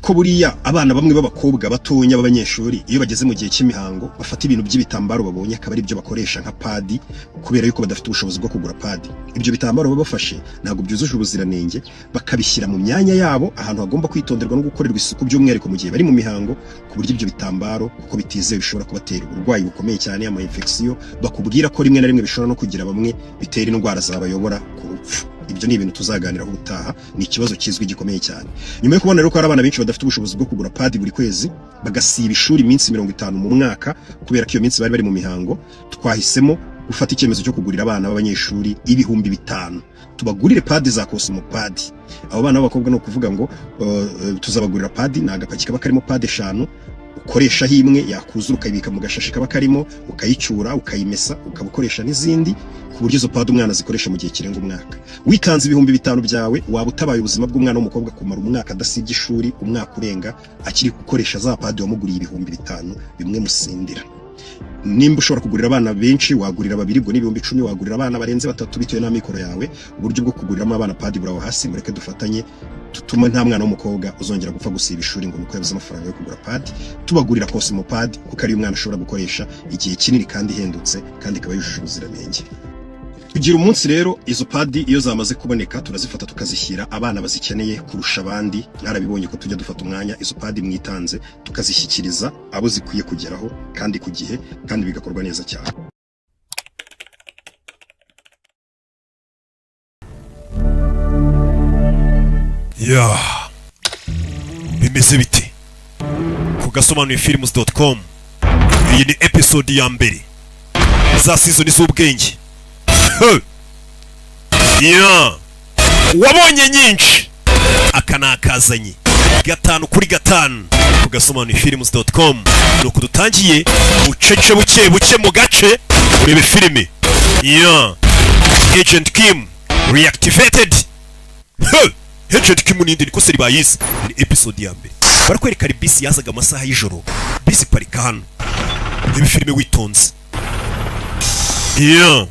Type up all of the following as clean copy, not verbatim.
Ko buriya abana bamwe b'abakobwa batonya b'abanyeshuri, iyo bageze mu gihe cy'imihango, bafata ibintu by'ibitambaro babonye akaba ari byo bakoresha nka pad, kubera yuko badafite ubushobozi bwo kugura pad. Ibyo bitambaro baba bafashe ntabwo byujuje ubuziranenge, bakabishyira mu myanya yabo ahantu hagomba kwitonderwa no gukorerwa isuku, by'umwihariko mu gihe bari mu mihango, ku buryo ibyo bitambaro, kuko bitizewe, bishobora kubatera uburwayi bukomeye cyane, ama infection. Bakubwira ko rimwe na rimwe bishobora no kugira bamwe bitera indwara zabayobora ku rupfu. Ibyo ni ibintu tuzaganiraho ubutaha, ni ikibazo kizwi gikomeye cyane. Nyuma yo kubona rero ko hari abana benshi badafite ubushobozi bwo kugura pad buri kwezi, bagasiba ishuri iminsi 50 mu mwaka kubera ko iyo minsi bari bari mu mihango, twahisemo gufata icyemezo cyo kugurira abana b'abanyeshuri 5000, tubagurire pad za Kosmopad. Abo bana b'abakobwa, ni ukuvuga ngo tuzabagurira pad, ni agapaki kaba karimo pad eshanu, ukoreshaho imwe, yakuzura ukayibika mu gashashi kaba karimo, ukayicyura, ukayimesa, ukaba ukoresha n'izindi, ku buryo izo pad umwana azikoresha mu gihe kirenga umwaka. Witanze 5000 byawe, waba utabaye ubuzima bw'umwana w'umukobwa kumara umwaka adasibye ishuri, umwaka urenga akiri gukoresha za pad wamuguriye 5000 bimwe musindira. Nimba ushobora kugurira abana benshi, wagurira babiri, ubwo ni 10,000. Wagurira abana barenze batatu bitewe n'amikoro yawe. Uburyo bwo kuguriramo abana pad buraho hasi. Mureke dufatanye tutume nta mwana w'umukobwa uzongera gupfa gusiba ishuri ngo nuko yabuze amafaranga yo kugura pad. Tubagurira Kosmopad kuko ariyo umwana ashobora gukoresha igihe kinini kandi ihendutse, kandi ikaba yujuje ubuziranenge. Kugira umunsi rero, izo pad iyo zamaze kuboneka turazifata tukazishyira abana bazikeneye kurusha abandi. Mwarabibonye ko tujya dufata umwanya, izo pad mwitanze tukazishyikiriza abo zikwiye kugeraho kandi ku gihe, kandi bigakorwa neza cyane. Ya, bimeze bite ku gasobanuye films.com? Iyi ni episode ya mbere za season z'ubwenge. Huh! Ya, wabonye nyinshi, aka ni akazanye gatanu kuri gatanu ku gasobanuye films.com. Nuko dutangiye bucece, buke buke mu gace, urebe filime ya Agent Kim Reactivated. Huh! Agent Kim ninde? Niko seri bayise. Ni episode ya mbere. Barakwereka ari bisi yazaga amasaha y'ijoro, bisi iparika hano. Reba filime witonze. Yeah.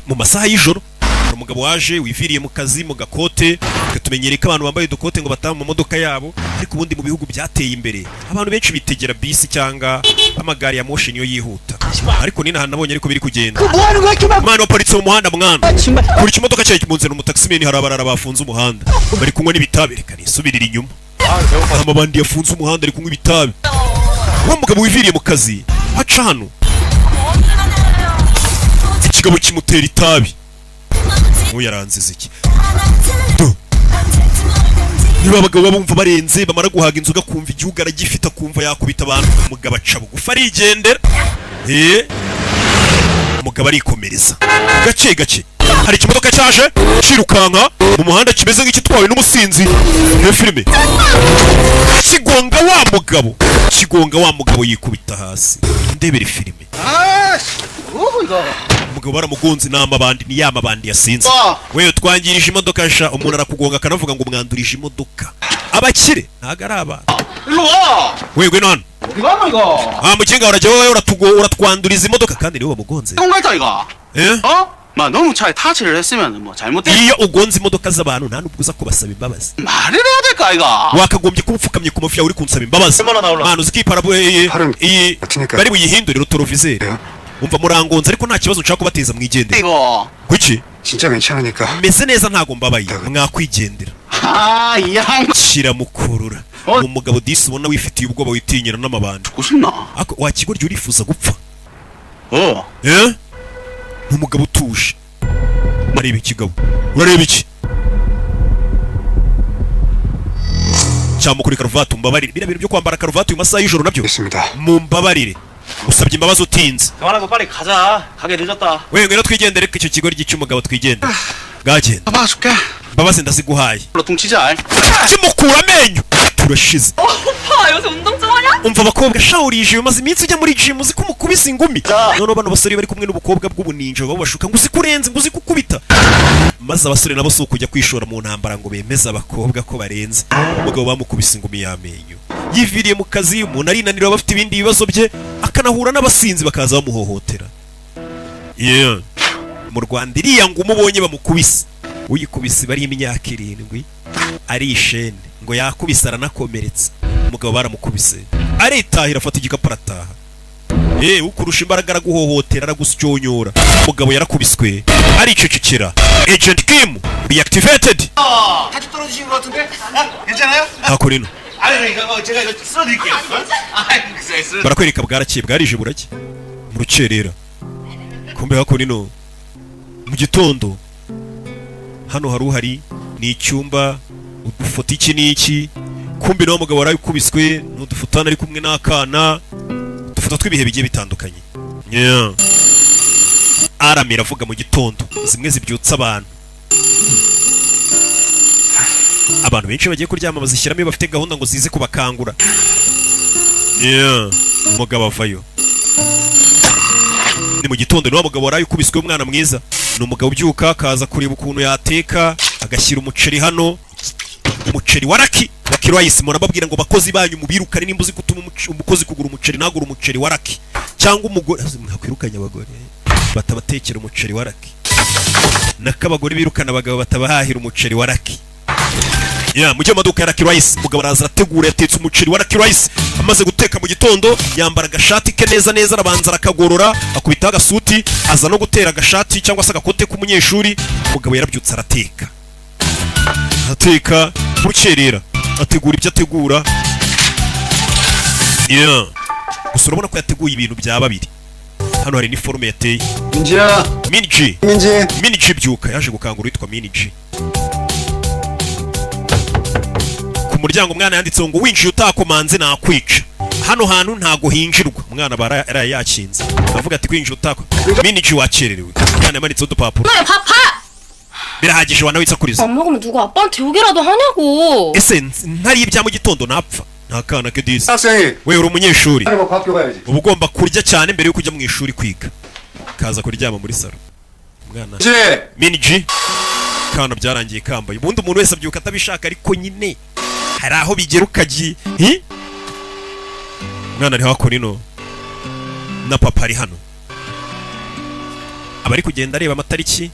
Mu masaha y'ijoro hari umugabo waje wiviriye mu kazi mu gakote. Twe tumenyereye ko abantu bambaye udukote ngo bataha mu modoka yabo, ariko ubundi mu bihugu byateye imbere abantu benshi bitegera bisi cyangwa amagare ya moshi niyo yihuta, ariko ni ahantu nabonye ariko biri kugenda. Mwana waparitse mu muhanda, mwana kuri ikimodoka cyawe mu nzira, umutaximen. Hari abarara bafunze umuhanda bari kunywa n'ibitabi. Reka nisubirire inyuma. Amabandi yafunze umuhanda ari kunywa ibitabi. Wa mugabo wiviriye mu kazi aca hano, ikigabo kimutera itabi. Nk'uyu yaranziza iki? Do. Niba abagabo baba bumva barenze, bamara guhaga inzoga akumva igihugu aragifite, akumva yakubita abantu. Umugabo aca bugufi arigendera. Umugabo arikomereza gake gake. Hari ikimodoka cyaje cirukanka mu muhanda kimeze nk'ikitwawe n'umusinzi. Iyo filime kigonga wa mugabo, kigonga wa mugabo, yikubita hasi. Ndebere filime. Umugabo baramugonze, ni amabandi, ni ya mabandi yasinze. Wewe twangirije imodoka sha. Umuntu arakugonga akanavuga ngo mwandurije imodoka. Abakire ntabwo ari abantu. 일로 와! Wewe ngwino hano. 어디 가노 이거? Ah, mukinga, urajya wowe, uratwanduriza imodoka kandi niwe wamugonze. 똥갈다 이거. Eh? 어? 마 너무 차에 타치를 했으면 뭐 잘못된 Iyo ugonze imodoka z'abantu nta nubwo uza kubasaba imbabazi. 말을 해야 될까 이거? Wakagombye kuba upfukamye ku mafi yawe uri kunsaba imbabazi. 얼마나 나올라? Mwana, uzi ko iyi parabo iyi Parang- iyi 같으니까. bari buyihindurire rétroviseur. 그래요? Umva, murangonze ariko nta kibazo nshaka kubateza, mwigendere. 이거. Kuki? 진짜 괜찮으니까. Meze neza, ntago mbabaye, mwakwigendera. 아, 이 양. Kiramukurura. Oh. Ni umugabo disi ubona wifitiye ubwoba, witinyira n'amabandi. 죽고 싶나? Ako wa kigoryi, urifuza gupfa? 어. Eh, ni umugabo utuje. Areba ikigabo. Urareba iki? Cyamukura karuvati. Umbabarire, biriya bintu byo kwambara karuvati mu masaha y'ijoro nabyo. 됐습니다. Mumbabarire, usabye imbabazi utinze. 그만하고 빨리 가자. 가게 늦었다. We, ngwino twigendere. Reka icyo kigoryi cy'umugabo twigendere. Bwagenda. 봐줄게. Imbabazi ndaziguhaye. 로 뚱치자. Kimukura amenyo, turashize. 오빠 요새 운동 좀 하냐? Umva abakobwa shawurije, umaze iminsi ujya muri gym, uzi ko umukubise ingumi? Noneho bano basore bari kumwe n'ubukobwa bw'ubuninja babashuka ngo uzi ko urenze, ngo uzi ko ukubita, maze abasore nabo si ukujya kwishora mu ntambara ngo bemeze abakobwa ko barenze. Umugabo bamukubise ingumi y'amenyo, yiviriye mu kazi. Umuntu arinanira, aba afite ibindi bibazo bye, akanahura n'abasinzi bakaza bamuhohotera. Yeah. Mu Rwanda iriya ngo umubonye bamukubise. Uyikubise bari imyaka 7 ari ishene ngo yakubise aranakomeretsa. Umugabo baramukubise aritahira, afata igikapu arataha. Ukurusha imbaraga araguhohotera, aragusyonyora. Umugabo yarakubiswe aricecekera. Agent Kim reactivated. 같이 떨어지신 것 같은데? 아, 괜찮아요? Hakurino. 아니 이거 어, 제가 이거 쓸어드릴게요. 아, 글쎄 쓸어. Barakwereka bwarakeye, bwarije, buracye mu rukerera. Kumbe hakurino mu gitondo hano hari uhari ni icyumba, udufoto iki n'iki. Kumbe nawe mugabo warabikubiswe n'udufoto hano ari kumwe n'akana, udufoto tw'ibihe bigiye bitandukanye. Yeah. Alarm iravuga mu gitondo, zimwe zibyutsa abantu. Abantu benshi bagiye kuryama bazishyiramo iyo bafite gahunda ngo zize kubakangura. Yeah. Umugabo avayo ni mu gitondo. Niwa mugabo waraye ukubiswe, umwana mwiza. Ni umugabo ubyuka akaza kureba ukuntu yateka, agashyira umuceri hano, umuceri wa Lucky, Lucky Rice. Murababwira ngo bakozi banyu mubirukane nimba uzi gutuma umukozi kugura umuceri ntagure umuceri wa Lucky, cyangwa umugore mwakwirukanye abagore batabatekera umuceri wa Lucky, nako abagore birukana abagabo batabahahira umuceri wa Lucky. Ya mujye mu maduka ya Lucky Rice. Umugabo araza arategura, yatetse umuceri wa Lucky Rice. Amaze guteka mu gitondo, yambara agashati ke neza neza, arabanza arakagorora, akubitaho agasuti, aza no gutera agashati cyangwa se agakote k'umunyeshuri. Umugabo yarabyutse arateka, ateka bukerera, ategura ibyo ategura. Yeah. Gusa urabona ko yateguye ibintu bya babiri. Hano hari iniforume yateye. 민지야. Minji. 민지. Minji, byuka. Yaje gukangura uwitwa Minji ku muryango. Umwana yanditseho ngo winjiye utakomanze nakwica. Hano hantu ntago hinjirwa. Umwana bara yakinze avuga ati kwinjira utako. Minji, wakererewe. Umwana yamanitseho udupapuro. 엄마야 밥 밥! Birahagije, wanawitsakuriza. 안 먹으면 누가 아빠한테 욕이라도 하냐고. Ese ntariye ibya mu gitondo napfa? Nta kana ke disi. 학생이 We uri umunyeshuri, 먹고 학교 가야지. Uba ugomba kurya cyane mbere yo kujya mu ishuri kwiga. Kaza kuryama muri salo umwana. 민지. Minji kana byarangiye kambaye. Ubundi umuntu wese abyuka atabishaka, ariko nyine hari aho bigera ukagiye. Hi? Umwana ari hakuno na papa ari hano, aba ari kugenda areba amatariki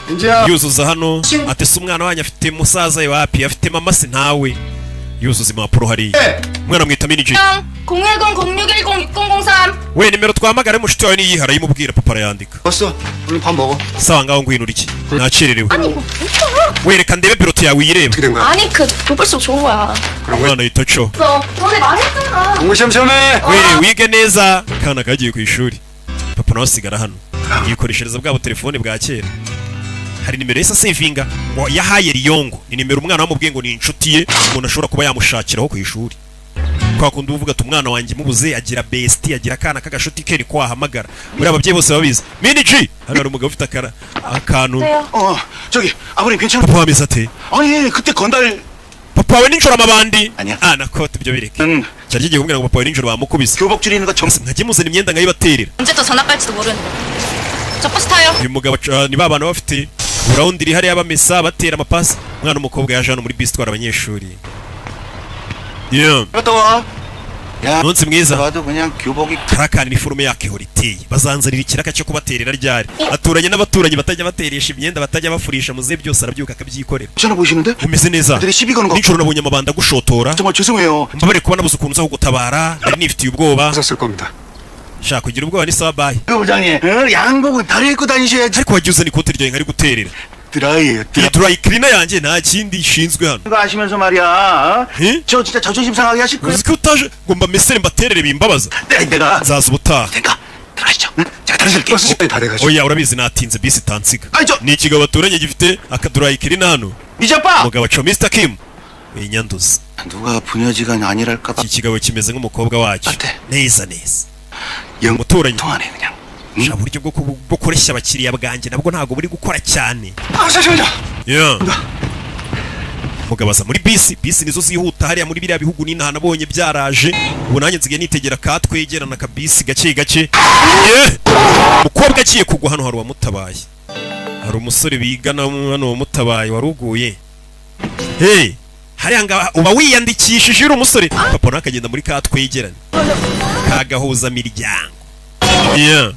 민지야. yuzuza hano. Atese umwana wanyu afite musaza we wapi, afite mama se ntawe. Yuzuza impapuro hariya. Umwana amwita Minji. 010 0610 6003. We, nimero twamagare mushuti wawe niyihe? Arayimubwira, papa arayandika. 왔어. 얼른 밥 먹어. Sawa, ngaho ngwino urye, nakererewe. 아니 이거 뭐야? We, reka ndebe bulletin yawe uyirebe. 어떻게 된 거야? 아니 그 높을수록 좋은 거야. Umwana yita co. 너 전에 말했잖아. 공부 시험시험해. We, wige neza. Kana kagiye ku ishuri, papa nawe asigara hano yikoreshereza bwa butelefone bwa kera. Hari nimero yahise asevinga ngo yahaye Riyongo. Ni nimero umwana wamubwiye ngo ni inshuti ye, umuntu ashobora kuba yamushakiraho ku ishuri, kwa kundi uvuga ati umwana wanjye mubuze agira bestie, agira akana k'agashuti ke, niko wahamagara. Muri ababyeyi bose babizi. Mini G, hano hari umugabo ufite akara akantu. 어, 저기 아버님 괜찮아? Papa wameze ate? 아니 그때 건달 Papa wawe nijoro amabandi. Anya. Ah, nako ibyo bireke. 응 Cyari kigiye kumbwira ngo papa wawe nijoro bamukubise. 교복 줄이는 거 정. Nkajya muzana imyenda nkayibaterera. 언제 또 전화 갈지도 모르는데. 저 버스 타요. Uyu mugabo ni ba bantu bafite urawundi iri hariya bamesa batera amapasi. Umwana w'umukobwa yaje hano muri bisi itwara abanyeshuri. Yeah. 갔다 와. 야, Umunsi mwiza. 봐도 그냥 교복이 Karakani iniforume yako ihora iteye. Bazanzanira ikiraka cyo kubaterera ryari? Aturanye n'abaturanyi batajya bateresha imyenda, batajya bafurisha. Muze byose arabyuka akabyikorera. 괜찮아 보이시는데? Umeze neza. 애들이 시비 거는 거. Nijoro nabonye amabanda agushotora. 정말 죄송해요. Mbabare kuba nabuze ukuntu nza kugutabara, nari nifitiye ubwoba. 하셨을 겁니다. Shaka kugira ubwoba ni sawa, bye. 그 부장님, 어, 양복은 다리 입고 다니셔야지. Ariko wagiye uzana ikote ryawe nkari guterera. 드라이예요. Iyi 드라이. dry cleaner yanjye nta kindi ishinzwe hano. 거 아시면서 말이야. 어? 응? 저 진짜 자존심 상하게 하실 거예요. Uzi ko utaje ngo mbamesere mbaterere bimbabaza. 내가 내가 Nzaza ubutaha. 그러니까 들어가시죠. 응? 제가 다루실게요. 버스 시간이 다 돼가지고. Oya, urabizi natinze, bisi itansiga. 아니 저 Ni ikigabo baturanye gifite aka dry cleaner hano. 미지 아빠. Umugabo aca Mr Kim winyanduza. 누가 부녀지간이 아니랄까 봐. Iki kigabo kimeze nk'umukobwa wacyo. Ate. Neza neza. 영 Umuturanyi. 통하네 그냥. Sha, uburyo bwo kureshya abakiriya bwanjye nabwo ntabwo buri gukora cyane. 아, 잠시만요. Yeah. Mugabo aza muri bisi. Bisi nizo zihuta hariya muri biriya bihugu n'inaha nabonye byaraje. Ubu nanjye nsigaye nitegera ka twegerana akabisi gake gake. Yeah. Umukobwa agiye kugwa hano hari uwamutabaye, hari umusore bigana hano wamutabaye waruguye. Hey, hariya ngaha uba wiyandikishije uri umusore. Papa nawe akagenda muri ka twegerane kagahuza miryango. Yeah.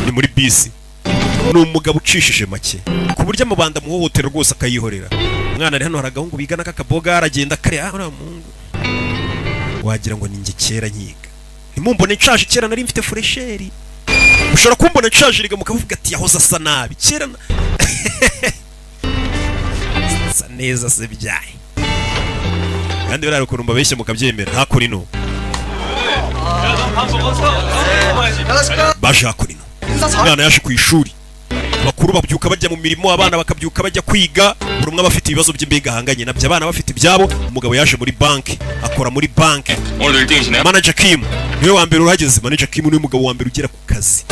Ni muri bisi. Ni umugabo ucishije make, ku buryo amabanda amuhohotera rwose akayihorera. Umwana ari hano, hari agahungu bigana k'akaboga, aragenda kare. Ah, uriya muhungu wagira ngo ni njye kera nkiga. Ntimumbone nshaje, kera nari mfite fraîcheur. Ushobora kumbona nshaje rega mukavuga ati yahoze asa nabi kera asa neza se byaye. Kandi buriya ukuntu mbabeshya mukabyemera. Hakuno ino baje, hakuno ino umwana yaje ku ishuri. Abakuru babyuka bajya mu mirimo, abana bakabyuka bajya kwiga. Buri umwe aba afite ibibazo bye mbega ahanganye nabyo, abana bafite ibyabo. Umugabo yaje muri banki, akora muri banki. 오늘도 1등이시네요. Manager Kim niwe wa mbere urahageze. Manager Kim niwe mugabo wa mbere ugera ku kazi,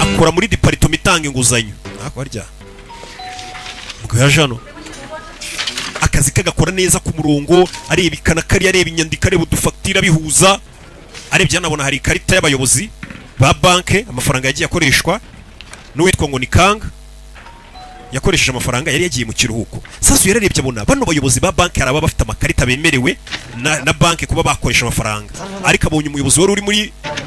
akora muri department itanga inguzanyo. Ntako harya umugabo yaje hano, akazi kagakora neza ku murongo, areba ikana kariya, areba inyandiko, areba udufagitire, abihuza. Arebye hano abona hari ikarita y'abayobozi ba banki, amafaranga yagiye akoreshwa n'uwitwa ngo ni Kanga. Yakoresheje amafaranga, yari yagiye mu kiruhuko. Sasa yararebye abona bano bayobozi ba banki hari ababa bafite amakarita bemerewe na banki kuba bakoresha amafaranga, ariko abonye umuyobozi wari uri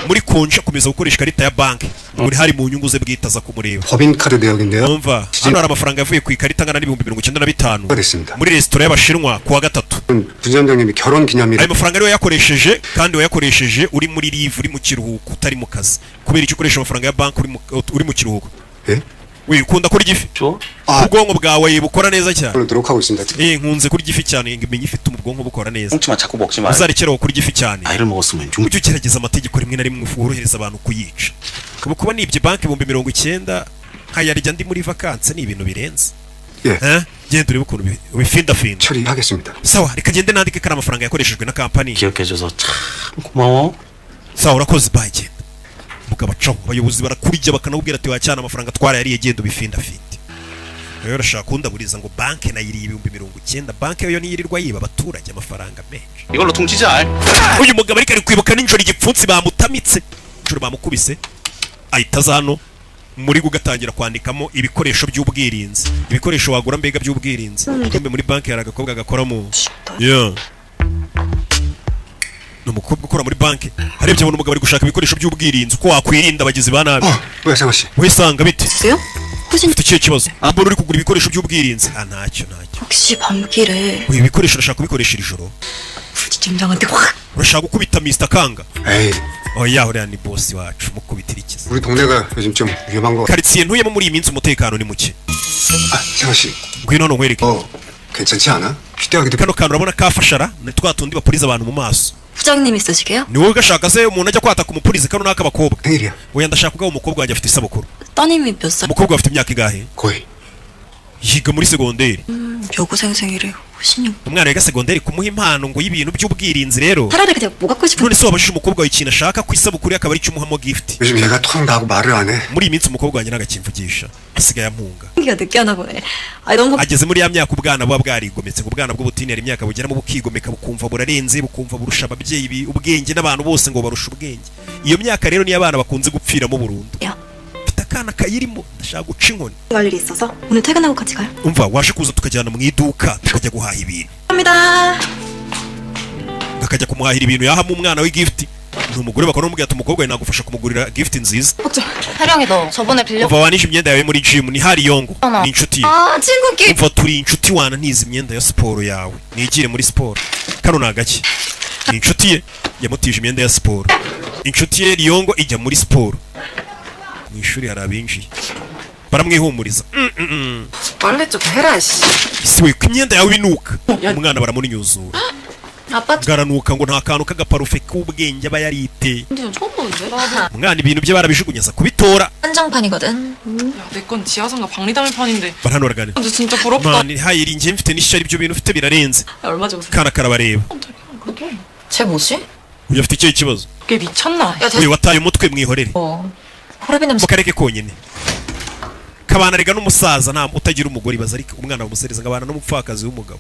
muri konji akomeza gukoresha ikarita ya banki, buri hari mu nyungu ze bwite. Aza kumureba. 법인카드 내역인데요. Umva, hano hari amafaranga yavuye ku ikarita angana n'95,000 됐습니다. Muri resitora y'Abashinwa ku wa gatatu. 부지점장님이 결혼 기념일 Ayo mafaranga ariyo yakoresheje, kandi wayakoresheje uri muri leave, uri mu kiruhuko, utari mu kazi. Kubera icyo ukoresha amafaranga ya banki uri mu kiruhuko? 예? We, ukunda kurya ifi? 줘? 아. Ubwonko bwawe bukora neza cyane. 노력하고 있습니다. Eh, nkunze kurya ifi cyane, ngo imenye ifite ubwonko bukora neza. 꽁치만 자꾸 먹지 말. Uzarekeraho kurya ifi cyane. 나이를 먹었으면 중 Ujye ugerageza amategeko rimwe na rimwe worohereza abantu kuyica. Kuba nibye banki 90,000 nkayarya ndi muri vacances ni ibintu birenze. 예. Eh? Genda urebe ukuntu ubifindafinda. 처리하겠습니다. Sawa, reka ngende nandike ko ari amafaranga yakoreshejwe na kampani. 기억해줘서 참 고마워. Sawa, urakoze, bye, genda. Mugabo acaho, abayobozi barakurya bakanakubwira ati wacyana amafaranga twarayariye, genda ubifindafinde. Rero urashaka kundaburiza ngo banki nayiriye 90,000? Banki yo niyirirwa yiba abaturage amafaranga menshi. 이걸로 퉁치자. Uyu mugabo ariko ari kwibuka nijoro igipfunsi bamutamitse, nijoro bamukubise, ahita aza hano muri ugatangira kwandikamo ibikoresho by'ubwirinzi, ibikoresho wagura mbega by'ubwirinzi. Kumbe muri banki hari agakobwa gakoramo. Yeah. Ni umukobwa ukora muri banki. Arebye abona umugabo ari gushaka ibikoresho by'ubwirinzi, uko wakwirinda abagizi ba nabi. 어, 왜 상호 씨? Wisanga bite? 있어요? 호진 Ufite ikihe kibazo? Mbona uri kugura ibikoresho by'ubwirinzi. Ah, ntacyo, ntacyo. 혹시 밤길에 Uyu ibikoresho urashaka kubikoresha iri joro? 부지점장한테 확 Urashaka gukubita Mr Kanga? 에이, Oya, uriya ni boss wacu, mukubitira ikiza. 우리 동네가 요즘 좀 위험한 거. Karitsiye ntuyemo muri iyi minsi umutekano ni muke. 아, 상호 씨. Ngwino hano nkwereke. 어, 괜찮지 않아? 휴대하기도 Kano kantu urabona kafashara? Ni twa tundi bapuriza abantu mu maso. 부장님이 쓰시게요? Ni wowe ugashaka se umuntu ajya kwataka umupurizi? Kano ni ak'abakobwa. 생일이야. Oya, ndashaka kugaha umukobwa wanjye, afite isabukuru. 따님이 몇 살? Umukobwa afite imyaka ingahe? 거의. Yiga muri segonderi. 여고생 생일에 호신이 Umwana wiga segonderi kumuha impano ngo y'ibintu by'ubwirinzi rero. 차라리 그냥 뭐 갖고 싶은 None se wabajije umukobwa wawe ikintu ashaka ku isabukuru ye, akaba aricyo umuhamo gift? 요즘 얘가 통 나하고 말을 안 해. Muri iyi minsi umukobwa wanjye ntagakimvugisha, asigaye ampunga. 기가 늦게 하나 보네. 아이 너무 Ageze muri ya myaka ubwana buba bwarigometse. Ngo ubwana bw'ubutini hari imyaka bugeramo bukigomeka, bukumva burarenze, bukumva burusha ababyeyi ubwenge n'abantu bose, ngo barusha ubwenge. Iyo myaka rero niyo abana bakunze gupfiramo burundu. 야. Mfite akana kayirimo, ndashaka guca inkoni. 갈 일이 있어서 오늘 퇴근하고 같이 가요. Umva, waje kuza tukajyana mu iduka tukajya guhaha ibintu? 감사합니다. Akajya kumuhahira ibintu yahamo umwana we gift. Ni umugore bakanamubwira ati umukobwa wawe nagufasha kumugurira gift nziza. 혜령이 너 저번에 빌려 Umva, wanishe imyenda yawe muri gym. Ni Hariyongo, ni inshuti ye. 아 친구끼리 Umva, turi inshuti, wana ntizi imyenda ya siporo yawe nigire muri siporo. Kano ni agake, ni inshuti ye yamutije imyenda ya siporo. Inshuti ye Riyongo ijya muri siporo. Mu ishuri hari abinjiye baramwihumuriza. 빨래 좀 해라 씨. Isi we, ko imyenda yawe inuka! Umwana baramunyuzura. 아빠 Bwaranuka ngo nta kantu k'agaparufe k'ubwenge aba yariteye. 근데 좀 처음 보는데? Umwana ibintu bye barabijugunye, aza kubitora. 한정판이거든. 야, 내 건 지하상가 박리담일 판인데. Bari hano baraganira. 근데 진짜 부럽다. Man hayiri, njye mfite n'ishyari, ibyo bintu ufite birarenze. 야, 얼마 주고 샀어? Kana karabareba. 쟤 뭐지? Uyu afite ikihe kibazo? 걔 미쳤나? 야 Uyu wataye umutwe, mwihorere. 어. 호레비 냄새. Mukareke konyine kabana rega n'umusaza nta utagira umugore ibaza, ariko umwana bamusereza ngo abana n'umupfakazi w'umugabo.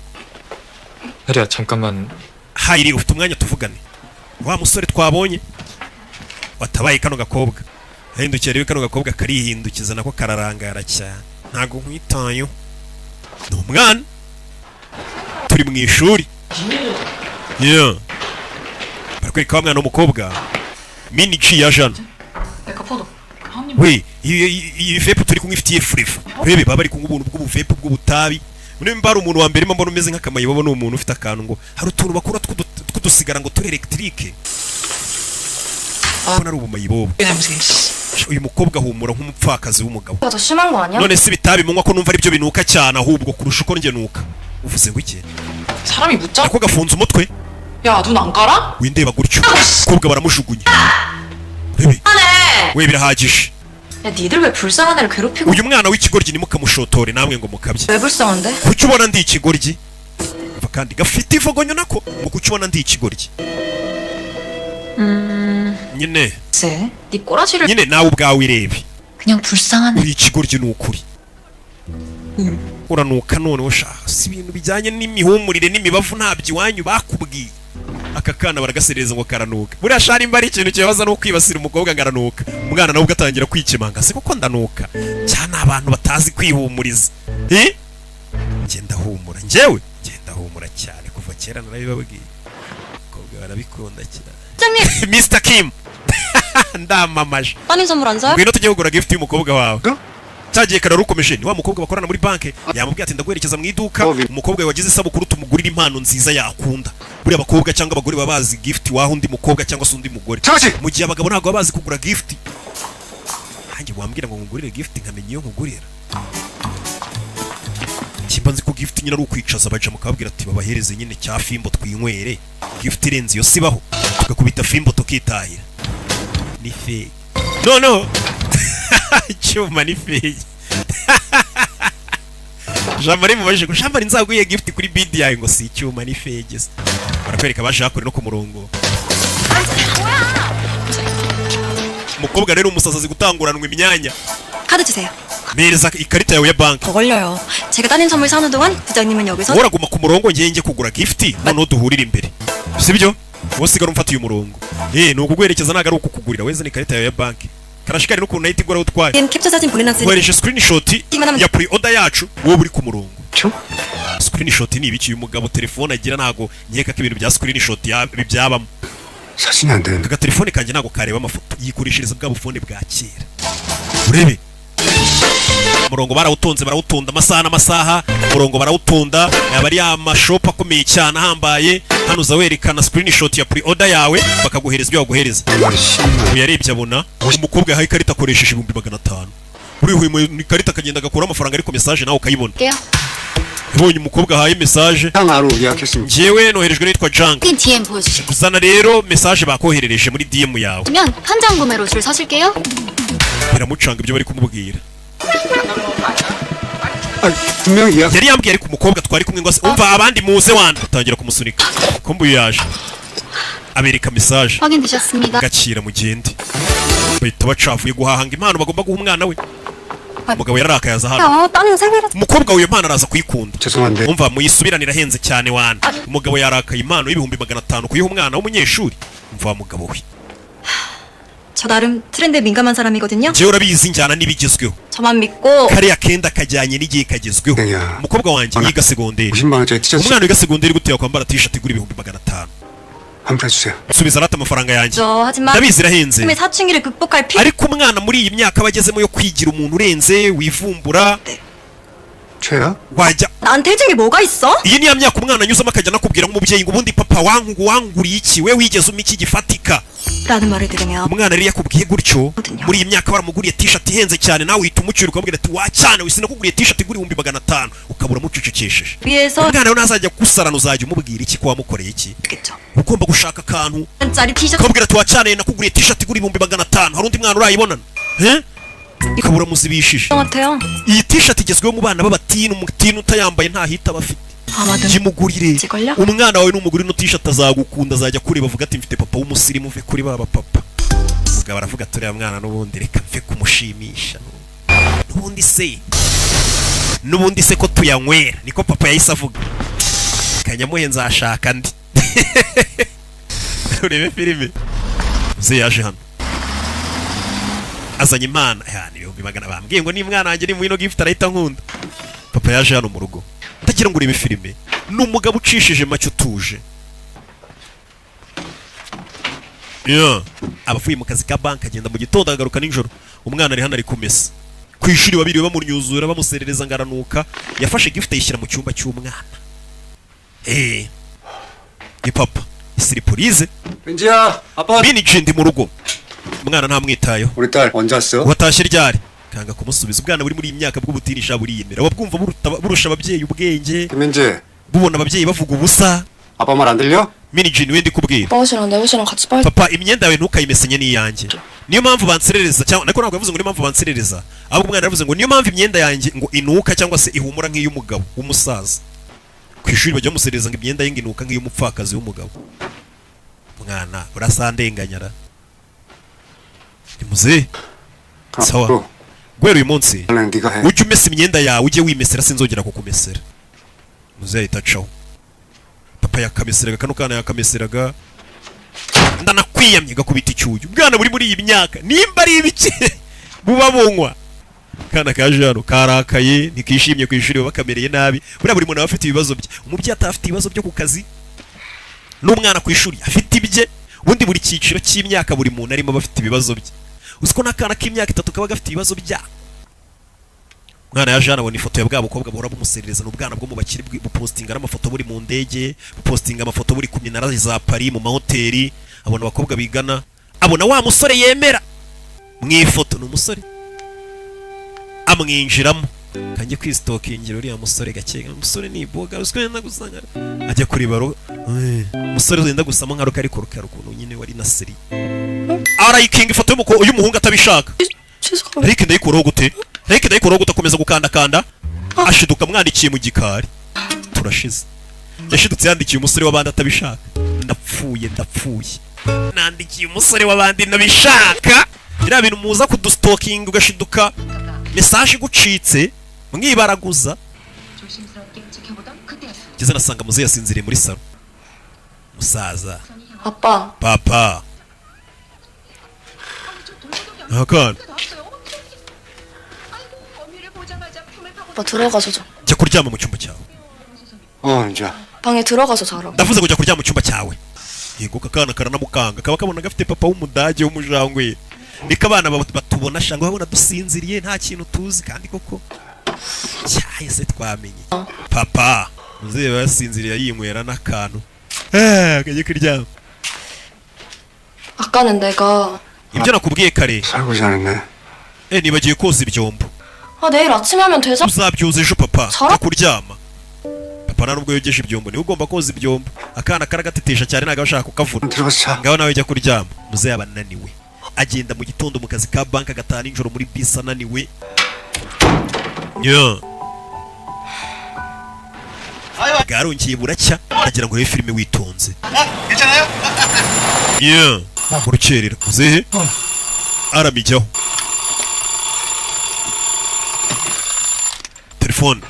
혜리야 잠깐만. Hayiri, ufite umwanya tuvugane? Wa musore twabonye watabaye kano gakobwa ahindukiye rero, kano gakobwa karihindukiza nako kararangara cyane, ntago nkwitayeho, ni umwana. Turi mu ishuri. Yeah. Barakwereka wa mwana w'umukobwa Mini G ya jana. 메이크업 포도. 한 입. We, Iyi vape turi kunywa ifitiye flavor. Urebe, baba bari kunywa ubuntu bw'ubuvape bw'ubutabi. Nimba hari umuntu wa mbere mbona umeze nk'akamayibobo, ni umuntu ufite akantu ngo hari utuntu bakura tw'udusigara ngo turi électrique, mbona ari ubumayibobo. 냄새. 씨. Uyu mukobwa ahumura nk'umupfakazi w'umugabo. 더 심한 거 아니야? None se ibitabi munywa ko numva aribyo binuka cyane ahubwo kurusha uko njye nuka? Uvuze ngo iki? 사람이 묻자. Ako gafunze umutwe. 야, 눈 안 깔아? Windeba gutyo. Umukobwa baramujugunya. Rebe we, birahagije. 야, 니들 왜 불쌍한 애를 괴롭히고 Uyu mwana w'ikigoryi ntimukamushotore namwe ngo mukabye. 왜 불쌍한데? Kuki ubona ndi ikigoryi? Umva, kandi gafite ivogonyo nako ngo kuki ubona ndi ikigoryi nyine. 쎄. 네 꼬라지를 Nyine nawe ubwawe irebe. 그냥 불쌍한 애. Uri ikigoryi, ni ukuri uranuka. Noneho shaka si ibintu bijyanye n'imihumurire n'imibavu, ntabyo iwanyu bakubwiye. Aka kana baragaserereza ngo karanuka. Buriya shari, nimba ari ikintu kibabaza no kwibasira umukobwa ngo aranuka, umwana nawe ubwo atangira kwikemanga: se kuko ndanuka cyane? Abantu batazi kwihumuriza. Eh, ngenda humura, njyewe ngenda humura cyane kuva kera, narabibabwiye. Abakobwa barabikunda cyane. Mr Kim, ndamamaje. 따님 선물 안 사요? Ngwino tujye kugura gift y'umukobwa wawe. Cyagiye kare rukomeje, ni wa mukobwa bakorana muri banki, yamubwiye ati: "Ndaguherekeza mu iduka, umukobwa wagize isabukuru tumugurire impano nziza yakunda." Buriya abakobwa cyangwa abagore baba bazi gift waho undi mukobwa cyangwa se undi mugore, mu gihe abagabo ntabwo baba bazi kugura gift. Nanjye wambwira ngo ngugurire gift nkamenya iyo nkugurira, kimba nzi ko gift nyine ari ukwicaza abaja mukababwira ati babahereze nyine cya fimbo twinywere. Gift irenze iyo sibaho, tugakubita fimbo tukitahira, ni fake. Noneho icyuma ni fake. Jean Marie mubajije ngo: "Jean Marie, nzaguye gift kuri bid yawe?" Ngo si icyuma, ni fake se. Barakwereka baje hakure no ku murongo. Umukobwa rero umusazi azi gutanguranwa imyanya. 카드 주세요. Mpereza ikarita yawe ya banki. 더 걸려요. 제가 따님 선물 사는 동안 부장님은 여기서 Uraguma ku murongo, ngiye njye kugura gift, noneho duhurire imbere, sibyo? Wowe usigara umfata uyu murongo. Eh, ni ukuguherekeza, ntabwo ari ukukugurira. Weze ni ikarita yawe ya banki, karashikari n'ukuntu nahita igura aho utwaye. DM 캡처 사진 보내놨으니 Nkohereje screenshot ya pre order yacu, wowe uri ku murongo. Screenshot ni ibiki? Uyu mugabo telefone agira, ntago nkeka ko ibintu bya screenshot byabamo. 사진이 안 되는데. Aka telefone kanjye ntago kareba amafoto, yikoreshereza bwa bufone bwa kera. Urebe umurongo barawutonze, barawutunda amasaha n'amasaha. Umurongo barawutunda, yaba ari amashopu akomeye cyane ahambaye. Hano uza werekana screenshot ya pre order yawe, bakaguhereza ibyo baguhereza. Uyu yarebye abona umukobwa yahaye ikarita akoresheje 500,000. Uriya mu ikarita akagenda agakuraho amafaranga, ariko message nawe ukayibona. 게요. Yabonye umukobwa ahaye message. 향아로 예약했습니다. Njyewe noherejwe n'uwitwa Jang. DM 보여주세요. Zana rero message bakoherereje muri DM yawe. 그러면 현장 구매로 줄 서실게요. Biramucanga ibyo bari kumubwira. 아, 분명히 예약. Yari yambwiye, ariko umukobwa twari kumwe ngo umva abandi muze wanda atangira kumusunika. Kumbe uyu yaje abereka message. 확인되셨습니다. Gakira mugende. Bahita bacavuye guhahanga impano bagomba guha umwana we. Umugabo yararakaye aza hano. 어, 따님 생일에 Umukobwa wiyo mpano araza kuyikunda. 죄송한데 Umva, muyisubirane, irahenze cyane wana. Umugabo yarakaye, impano y'500,000 kuyiha umwana w'umunyeshuri? Umva wa mugabo we. 저 나름 트렌드에 민감한 사람이거든요. Njyewe urabizi, njyana n'ibigezweho. 저만 믿고 Kariya kenda kajyanye n'igihe kagezweho. 야. Umukobwa wanjye yiga segonderi. 50만 원짜리 티셔츠 Umwana wiga segonderi gute yakwambara t-shirt igura 500,000? 환불해 주세요. Subiza rata amafaranga yanjye. 저 하지만 Ndabizi irahenze. 꿈의 사춘기를 극복할 피 Ariko umwana muri iyi myaka aba agezemo yo kwigira umuntu urenze, wivumbura. 최야? Wajya 나한테 해준 게 뭐가 있어? Iyi ni ya myaka umwana anyuzamo akajya anakubwira nk'umubyeyi ngo: "Ubundi papa wangu wanguriye iki? We wigeze umpa iki gifatika?" 라는 말을 들으면 Umwana rero yakubwiye gutyo, muri iyi myaka baramuguriye t-shirt ihenze cyane, nawe uhita umucyura ukamubwira ati: "Wacyana we, sinakuguriye t-shirt igura 500,000?" Ukabura umucecekesheje. 위에서 Umwana rero nazajya gusarana, uzajya umubwira iki ko wamukoreye iki? 겠죠. Ugomba gushaka akantu 짜리 티셔츠 ukamubwira ati: "Wacaniye, nakuguriye t-shirt igura 500,000, hari undi mwana urayibonana?" Eh, ukabura muzibishije. 같아요. Iyi t-shirt igezweho mu bana b'abatini, umutini utayambaye ntahita aba afite. 아마도 Yimugurire. 걸요? Umwana wawe numugurira ino t-shirt azagukunda, azajya kureba avuga ati: "Mfite papa w'umusirimu, uve kuri ba papa." Umugabo aravuga ati: "Uriya mwana n'ubundi reka mve kumushimisha, n'ubundi se ko tuyanywera." Niko papa yahise avuga: "Kanyamuhe, nzashaka andi." Urebe filime, muze yaje hano azanye impano ya ni 100,000. Bambwiye ngo ni mwana wanjye ni mu gift arahita nkunda. Papa yaje hano mu rugo. Ndagira ngo urebe filime, ni umugabo ucishije make, utuje. Yeah. Aba avuye mu kazi ka banki, agenda mu gitondo akagaruka nijoro. Umwana ari hano ari kumesa. Ku ishuri babiri bamunyuzura, bamuserereza ngo aranuka. Yafashe gift ayishyira mu cyumba cy'umwana. Ni papa, surprise. 민지야, 아빠. Minji, ndi mu rugo. Umwana ntamwitayeho. 우리 딸 언제 왔어? Watashye ryari? Kanga kumusubiza. Ubwana buri muri iyi myaka bw'ubutinisha buriyemera, buba bwumva burusha ababyeyi ubwenge. 김민지, Bubona ababyeyi bavuga ubusa. 아빠 말 안 들려? Minji, niwe ndi kubwira. 오빠 옷이랑 내 옷이랑 같이 빨. Papa, imyenda yawe ntukayimesenye n'iyanjye. Niyo mpamvu banserereza, cyangwa nako ntabwo yavuze ngo niyo mpamvu banserereza, ahubwo umwana yaravuze ngo niyo mpamvu imyenda yanjye ngo inuka cyangwa se ihumura nk'iy'umugabo w'umusaza. Ku ishuri bajya bamuserereza ngo imyenda ye ngo inuka nk'iy'umupfakazi w'umugabo. Mwana urasandenganyara ni muzehe. Sawa. 앞으로 Guhera uyu munsi 나는 네가 해. ujye umesa imyenda yawe, ujye wimesera, sinzongera kukumesera. Muzehe ahita acaho. Papa yakameseraga kano kana, yakameseraga. Ndanakwiyamye, gakubita icyuyu. Ubwana buri muri iyi myaka nimba ari ibiki buba bunywa. Kana kaje hano karakaye, ntikishimye ku ishuri, bakamereye nabi. Buriya buri muntu aba afite ibibazo bye. Umubyeyi atafite ibibazo byo ku kazi, n'umwana ku ishuri afite ibye. Ubundi buri cyiciro cy'imyaka buri muntu arimo aba afite ibibazo bye. Uzi ko n'akana k'imyaka 3 kaba gafite ibibazo byako? Umwana yaje hano abona ifoto ya bwa bukobwa buhora bumuserereza. Ni ubwana bwo mu bakire, bupostinga n'amafoto buri mu ndege, bupostinga amafoto buri ku minara za Paris, mu mahoteli. Abona abakobwa bigana, abona wa musore yemera mu ifoto, ni umusore amwinjiramo. Kanjye kwisitokingira uriya musore gake. Umusore ni iboga, uziko yenda gusa ajya kureba umusore wenda gusamo nka ruka, ariko rukara ukuntu nyine wari na seri. Arayikinga ifoto y'umuhungu atabishaka. 취소가 왜? Rick, ndayikuraho gute? Rick, ndayikuraho gute? Akomeza gukandakanda, ashiduka amwandikiye mu gikari. Turashize. Yashidutse yandikiye umusore w'abandi atabishaka. Ndapfuye, ndapfuye, nandikiye umusore w'abandi nabishaka. Biriya bintu muza kudusitokinga, ugashiduka message igucitse mwibaraguza. Ngeze nasanga muzehe yasinziriye muri salo. Musaza. 아빠. Papa, akana. 아빠, 들어가서 자. Jya kuryama mu cyumba cyawe. 어, 민지야. 방에 들어가서 자라고. Ndavuze ngo jya kuryama mu cyumba cyawe. Yego, aka kana karanamukanga, kaba kabona gafite papa w'umudage w'umujangwe. Niko abana batubona shanga, babona dusinziriye nta kintu tuzi. Kandi koko cyahise twamenye papa. Muzehe yasinziriye yinywera n'akantu. Kajya kuryama. 아까는 내가 Ibyo nakubwiye kare. 설거지 안 했네. Nibagiwe koza ibyombo. 아, 내일 아침에 하면 되잖아. Uzabyoza ejo, papa. Sara- Jya kuryama. Papa nta nubwo yogeje ibyombo, niwe ugomba koza ibyombo. Akana karagatetesha cyane, ntabwo aba ashaka kukavuna. 들어가서 자. Ngaho nawe jya kuryama. Muzehe aba ananiwe, agenda mu gitondo mu kazi ka banki, agataha nijoro muri bisi ananiwe. Yeah. Bwarongeye buracya. Agira ngo urebe filime witonze. 괜찮아요? Yeah. Mu rukerera muzehe aramijyaho telefone.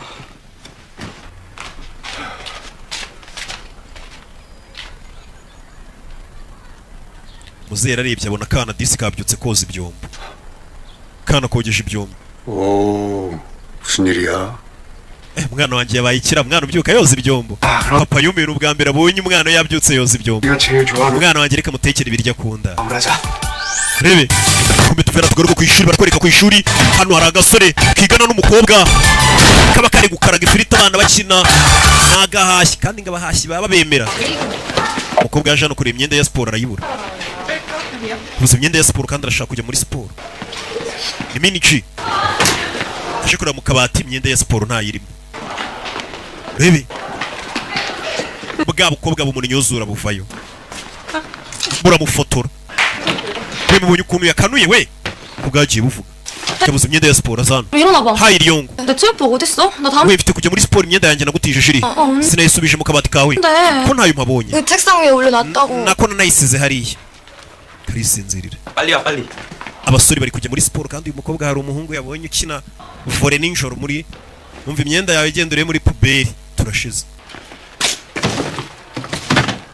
Muzehe yararebye abona akana disi kabyutse koza ibyombo. Kana kogeje ibyombo. 오, 무슨 일이야? Umwana wanjye yabaye ikira. Mwana ubyuka yoza ibyombo? Papa yumiwe ubwa mbere abonye umwana yabyutse yoza ibyombo. 네가 제일 좋아하는 Umwana wanjye reka mutekere ibiryo akunda. 마음을 하자. Rebe kumbe tuvera tugaruka ku ishuri. Barakwereka ku ishuri hano hari agasore kigana n'umukobwa, kaba kari gukaraga ifiriti abana bakina. Ni agahashyi kandi ngo abahashyi baba bemera. Umukobwa yaje hano kureba imyenda ya siporo, arayibura. Gusa imyenda ya siporo, kandi arashaka kujya muri siporo. Ni Miniji aje kureba mu kabati, imyenda ya siporo ntayirimo. Rebe bwa bukobwa bumunyuzura buvayo, buramufotora. We, mubonye ukuntu yakanuye we kubwagiye buvuga yabuze imyenda ya siporo azana. 일어나 봐. Hayi Ryongo. 내 체육복 어딨어? 나 다음 We, mfite kujya muri siporo, imyenda yanjye nagutije iri 어, 어. sinayisubije mu kabati kawe? 네. Ko ntayo mpabonye? 그 책상 위에 올려놨다고. Nako nanayisize hariya. Karisinzirira. 빨리 와 빨리. Abasore bari kujya muri siporo, kandi uyu mukobwa hari umuhungu yabonye ukina volley nijoro muri. Umva, imyenda yawe igenda urebe muri poubelle. Turashize.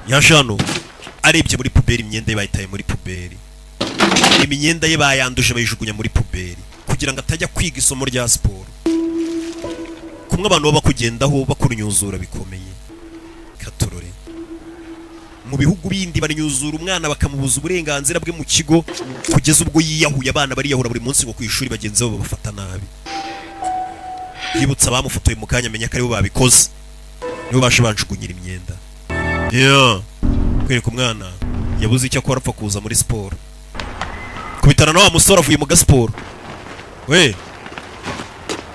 Yaje hano arebye muri poubelle, imyenda ye bayitaye muri poubelle. Imyenda ye bayanduje, bayijugunya muri poubelle kugira ngo atajya kwiga isomo rya siporo. Kumwe abantu baba bakugendaho bakunyuzura bikomeye. Katurore. Mu bihugu bindi banyuzura umwana bakamubuza uburenganzira bwe mu kigo kugeza ubwo yiyahuye. Abana bariyahura buri munsi ngo ku ishuri bagenzi babo babafata nabi. Yibutsa abamufotoye mu kanya, amenya ko aribo babikoze, nibo baje banjugunyira imyenda. Yeah. Kwereka umwana yabuze icyo akora, apfa kuza muri siporo kubitana na wa musore avuye mu gasiporo, we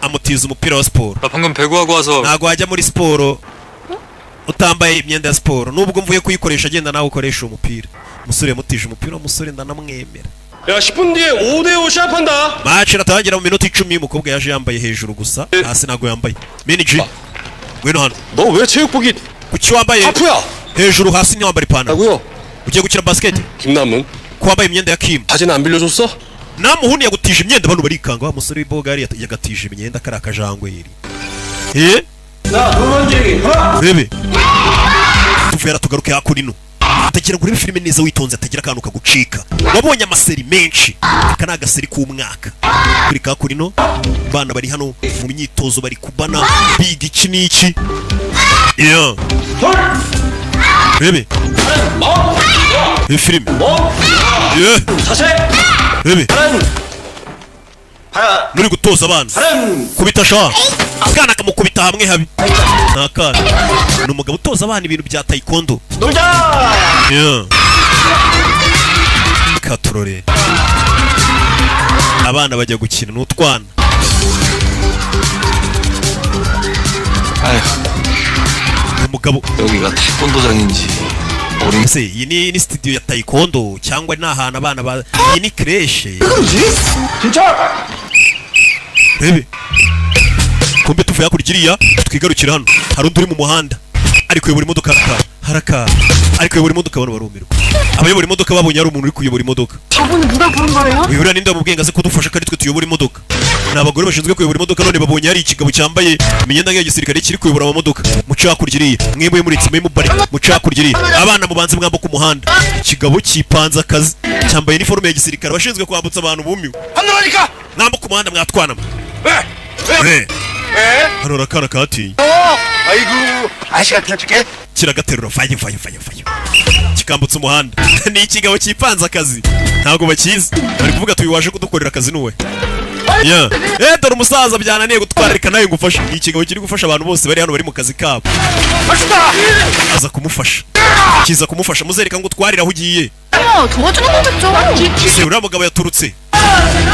amutiza umupira wa siporo. 나 방금 배구하고 와서 Ntabwo wajya muri siporo utambaye imyenda ya siporo. Nubwo mvuye kuyikoresha, agenda nawe ukoresha uwo mupira. Umusore yamutije umupira. Umusore ndanamwemera. 야, 10분 뒤에 5대5 시합한다. Match iratangira mu minota 10. Umukobwa yaje yambaye hejuru gusa, hasi ntabwo yambaye. Miniji, ngwino hano. 너 왜 체육복이 Kuki wambaye 하프야? hejuru, hasi ntiwambara ipantaro? 하고요. Ugiye gukina basket? 김남은 Ko wambaye imyenda ya Kim? 바지는 안 빌려줬어? Namuhuni yagutije imyenda? Abantu barikanga. Wa musore w'ibogari yagatije imyenda kari akajangwe yeri. Eh, urebe tuvuye, tugaruke hakuno. Utagira ngo urebe filime neza witonze, atagira akantu kagucika. Wabonye amaseri menshi, aka ni agaseri k'umwaka. Kuri kakurino bana bari hano mu myitozo, bari kubana biga iki n'iki. Yeah. Urebe iyi filime. Yeah. Urebe nuri gutoza abana kubita sha, akana kamukubita hamwe habi. Ni akana, ni umugabo utoza abana ibintu bya taekwondo. Yeah. Katurore abana bajya gukina n'utwana. Umugabo 여기가 태권도장인지 어린 Ese iyi ni studio ya taekwondo cyangwa ni ahantu abana ba, iyi ni crèche? Rebe kumbe tuvuye hakurya iriya, twigarukira hano. Hari undi uri mu muhanda ari kuyobora imodoka. Haraka haraka, ari kuyobora imodoka. Abantu barumirwa, abayobora imodoka babonye hari umuntu uri kuyobora imodoka. 저분은 누가 부른 거예요? Uyu uriya ninde wamubwiye ngo aze kudufasha ko ari twe tuyobora imodoka? Ni abagore bashinzwe kuyobora imodoka, none babonye hari ikigabo cyambaye imyenda nk'iya gisirikare kiri kuyobora amamodoka. Muce hakurya iriya mwebwe, muritse mwe mubari, muce hakurya iriya abana mubanze mwambuka umuhanda. Ikigabo cyipanze akazi, cyambaye iniforume ya gisirikare, abashinzwe kwambutsa abantu bumiwe. 하늘하니까. Mwambuka umuhanda mwatwana mwe. Eh. Hano hari akana katinye. 아이고, 아저씨가 들려줄게. Kiragaterura, vayo vayo vayo vayo, kikambutsa umuhanda. Ni ikigabo cyipanze akazi, ntabwo bakizi. Bari kuvuga tuyu waje kudukorera akazi nuwe. Yeah. Eh, dore umusaza byananiye gutwara, reka nawe ngufashe. Ni ikigabo kiri gufasha abantu bose bari hano bari mu kazi kabo. Aza kumufasha, kiza kumufasha, muzereka ngo utwarire aho ugiye. 어, 도와주는 거겠죠. Se uriya mugabo yaturutse,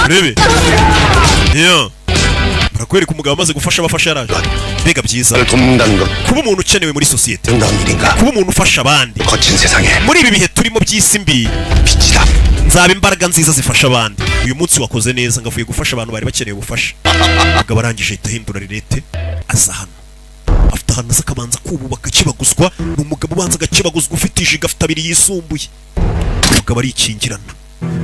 urebe. Yeah. Barakwereka umugabo amaze gufasha abafasha yaraje. Mbega byiza 를 돕는다는 것 kuba umuntu ukenewe muri sosiyete, 아름다운 일인가? kuba umuntu ufasha abandi. 거친 세상에 Muri ibi bihe turimo by'isi mbi, 빛이다. nzaba imbaraga nziza zifasha abandi. Uyu munsi wakoze neza, ngavuye gufasha abantu bari bakeneye ubufasha. Umugabo arangije ahita ahindura rinete, aza hano afite ahantu aza akabanza kubaka akibaguzwa. Ni umugabo ubanza agakibaguzwa, ufite ijiga, afite abiri yisumbuye. Umugabo arikingirana,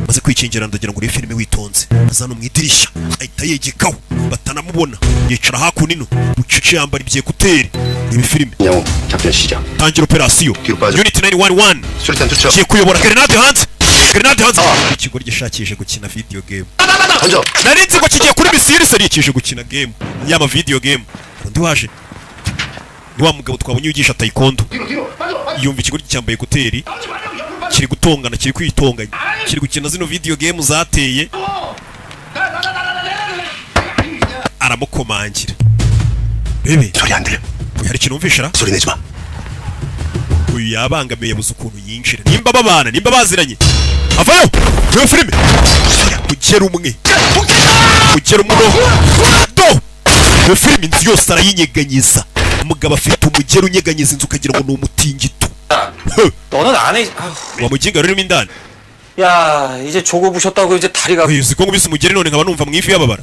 maze kwikingirana, ndagira ngo urebe filime witonze. Aza hano mu idirishya ahita yegekaho batanamubona, yicara hakuno ino bucece, yambara ibyekuteri, reba filime. 영웅 작전 시작. Tangira operasiyo. 뒤로 빠져. Unit 911 수류탄 투척. kigiye kuyobora. Grenade hanze, grenade hanze. Ikigo gishakishe gukina video game. 던져. Nari nzi ngo kigiye kuri missile, seri kije gukina game yaba video game. Hari undi waje, ni wa mugabo twabonye wigisha taekwondo. Yumva ikigo cyambaye ekuteri kiri gutongana, kiri kwitonganya, kiri gukina zino video game zateye. Aramukomangira, bebe. 소리 안 들려. Hari ikintu wumvisha ra? 소리 내지 마. Uyu yabangamiye, yabuze ukuntu yinjira, nimba babana, nimba baziranye. Avayo iyo filime kugera umwe, kugera umwe do. Iyo filime inzu yose arayinyeganyeza. Umugabo afite umugeri unyeganyeza inzu ukagira ngo ni umutingito. Huh. 너는 안 해. 아휴. Wa muginga rurimo indani. 야 이제 조고 부셨다고 이제 다리가 Uyu uzi ko nkubise umugeri none nkaba numva mu ivi yababara.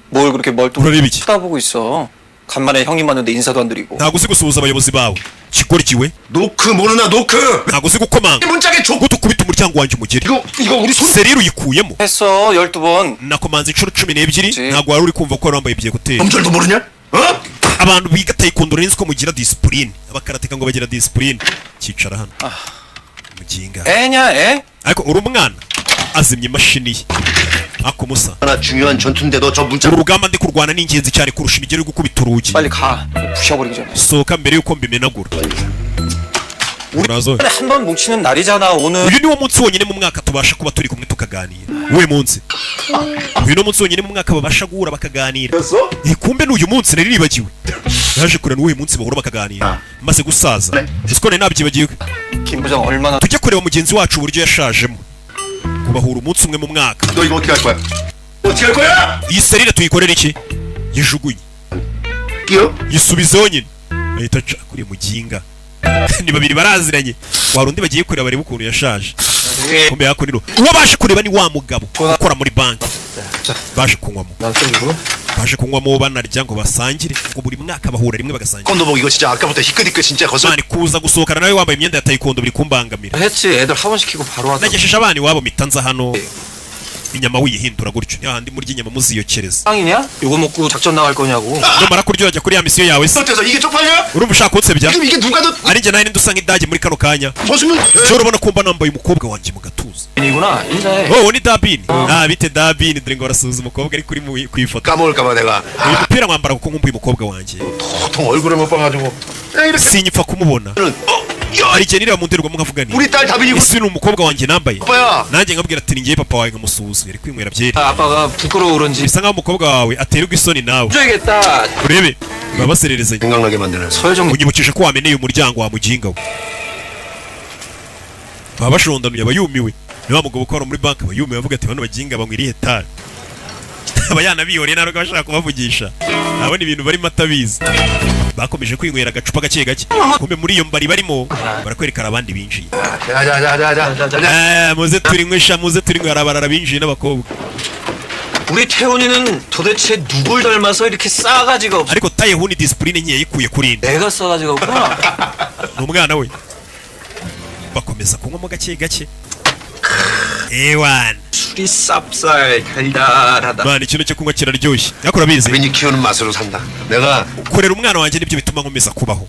뭘 그렇게 멀뚱 urareba iki? 쳐다보고 있어. 간만에 형님 왔는데 인사도 안 드리고. Ntabwo uzi gusuhuza abayobozi bawe, kigoryiwe. 노크 모르나 노크. Ntabwo uzi gukomanga. 문짝에 조. Gute ukubita umuryango wanjye umugeri? 이거 이거 우리 손. Serire uyikuyemo. 했어 12번. Nakomanze inshuro 12. Si. Ntabwo wari uri kumva ko wari wambaye ibyekuteri. 범절도 모르냐? 어? Abantu biga taekwondo nzi ko mugira discipline, abakarateka ngo bagira discipline. Cyicara hano muginga. 애냐 애? Ariko uri umwana? Azimya imashini ye. Ako musa. 하나 중요한 전투인데도 저 문자 Uru rugamba ndi kurwana ni ingenzi cyane kurusha imigeri yo gukubita urugi. 빨리 가. 부셔버리기 전에. Sohoka mbere yuko mbimenagura. Urazo. 한 번 뭉치는 날이잖아 오늘. Uyu niwo munsi wonyine mu mwaka tubasha kuba turi kumwe tukaganira. Uwe munsi, uyu ni umunsi wonyine mu mwaka babasha guhura bakaganira. Eh, kumbe ni uyu munsi nari nibagiwe. Naje kureba n'uyu munsi bahura bakaganira maze gusaza. Ese ko nari nabyibagiwe? 김 부장 얼마나 Tujye kureba mugenzi wacu uburyo yashajemo, ngo bahura umunsi umwe mu mwaka. 너 이거 어떻게 할 거야? 어떻게 할 거야? Iyi serire tuyikorere iki? Yijugunye. 끼요? Yisubizeho nyine. Ahita aca kuri muginga. Ni babiri baraziranye, wari undi bagiye kureba, barebe ukuntu yashaje. Kumbe yakuniro uwo baje kureba ni wa mugabo ukora muri banki baje kunywamo. 난 쏘고. Baje kunywamo banarya ngo basangire, ngo buri mwaka bahura rimwe bagasangira. 콘도복 이거 진짜 아까부터 희끗희끗 진짜 거슬 Mani, kuza gusohokana nawe wambaye imyenda ya taekwondo biri kumbangamira. 했지. 애들 학원 시키고 바로 왔다. Nagesheje abana iwabo mpita nza hano. Inyama wiyihindura gutyo ni hahandi murya inyama muziyokereza. 빵이냐? 이거 먹고 작전 나갈 거냐고. Numara kurya urajya kuri ya misiyo yawe se? 어때서 이게 쪽팔려? Urumva ushaka kunsebya? 지금 이게 누가 더 Ari njye nawe ninde usa nk'idage muri kano kanya? 벗으면 Ushobora ubona ko mba nambaye umukobwa wanjye mu gatuza. 이구나. 인사해. Oh, ni Dabini. Ah, bite Dabini? Dore ngo barasuhuza umukobwa ari kuri ku ifoto. 까먹을까봐 내가 Uyu mupira mwambara kuko nkumbuye umukobwa wanjye. 보통 얼굴을 못 봐가지고 그냥 이렇게 Sinyipfa kumubona. 어? 야 Hari igihe nireba mu ndorerwamo nkavuga nti 우리 딸 다빈이 ese ni umukobwa wanjye nambaye? 아빠야. Nanjye nkabwira ati ni njyewe papa wawe, nkamusuhuza. Yari kwinywera byeri. 아, 아빠가 부끄러워 그런지 Bisa nkaho umukobwa wawe aterwa isoni nawe. 해줘야겠다. Urebe baba basererezanya. 생각나게 만드는 서효정 Unyibukije ko wameneye umuryango wa muginga we. Baba bashondanuye, aba yumiwe. Ni wa mugabo ukora muri banki, aba yumiwe avuga ati bano baginga banywa irihe tabi? Aba yanabihoreye, ntabwo aba ashaka kubavugisha, abona ibintu barimo atabizi. Bakomeje kwinywera agacupa gake gake. Kumbe muri iyo mbari barimo barakwerekana abandi binjiye. 자자자자자. Eh, muze turinywesha, muze turinywera. Abarara binjiye n'abakobwa. 우리 태훈이는 도대체 누굴 닮아서 이렇게 싸가지가 없어? Ariko Tayehuni disipurine nke yayikuye kuri nde? 내가 싸가지가 없구나. Ni umwana we. Bakomeza kunywamo gake gake. Ewana. 술이 쌉쌀 달달하다. Mana, ikintu cyo kunywa kiraryoshye, ariko urabizi, 다빈이 키우는 맛으로 산다 내가. Kurera umwana wanjye nibyo bituma nkomeza kubaho.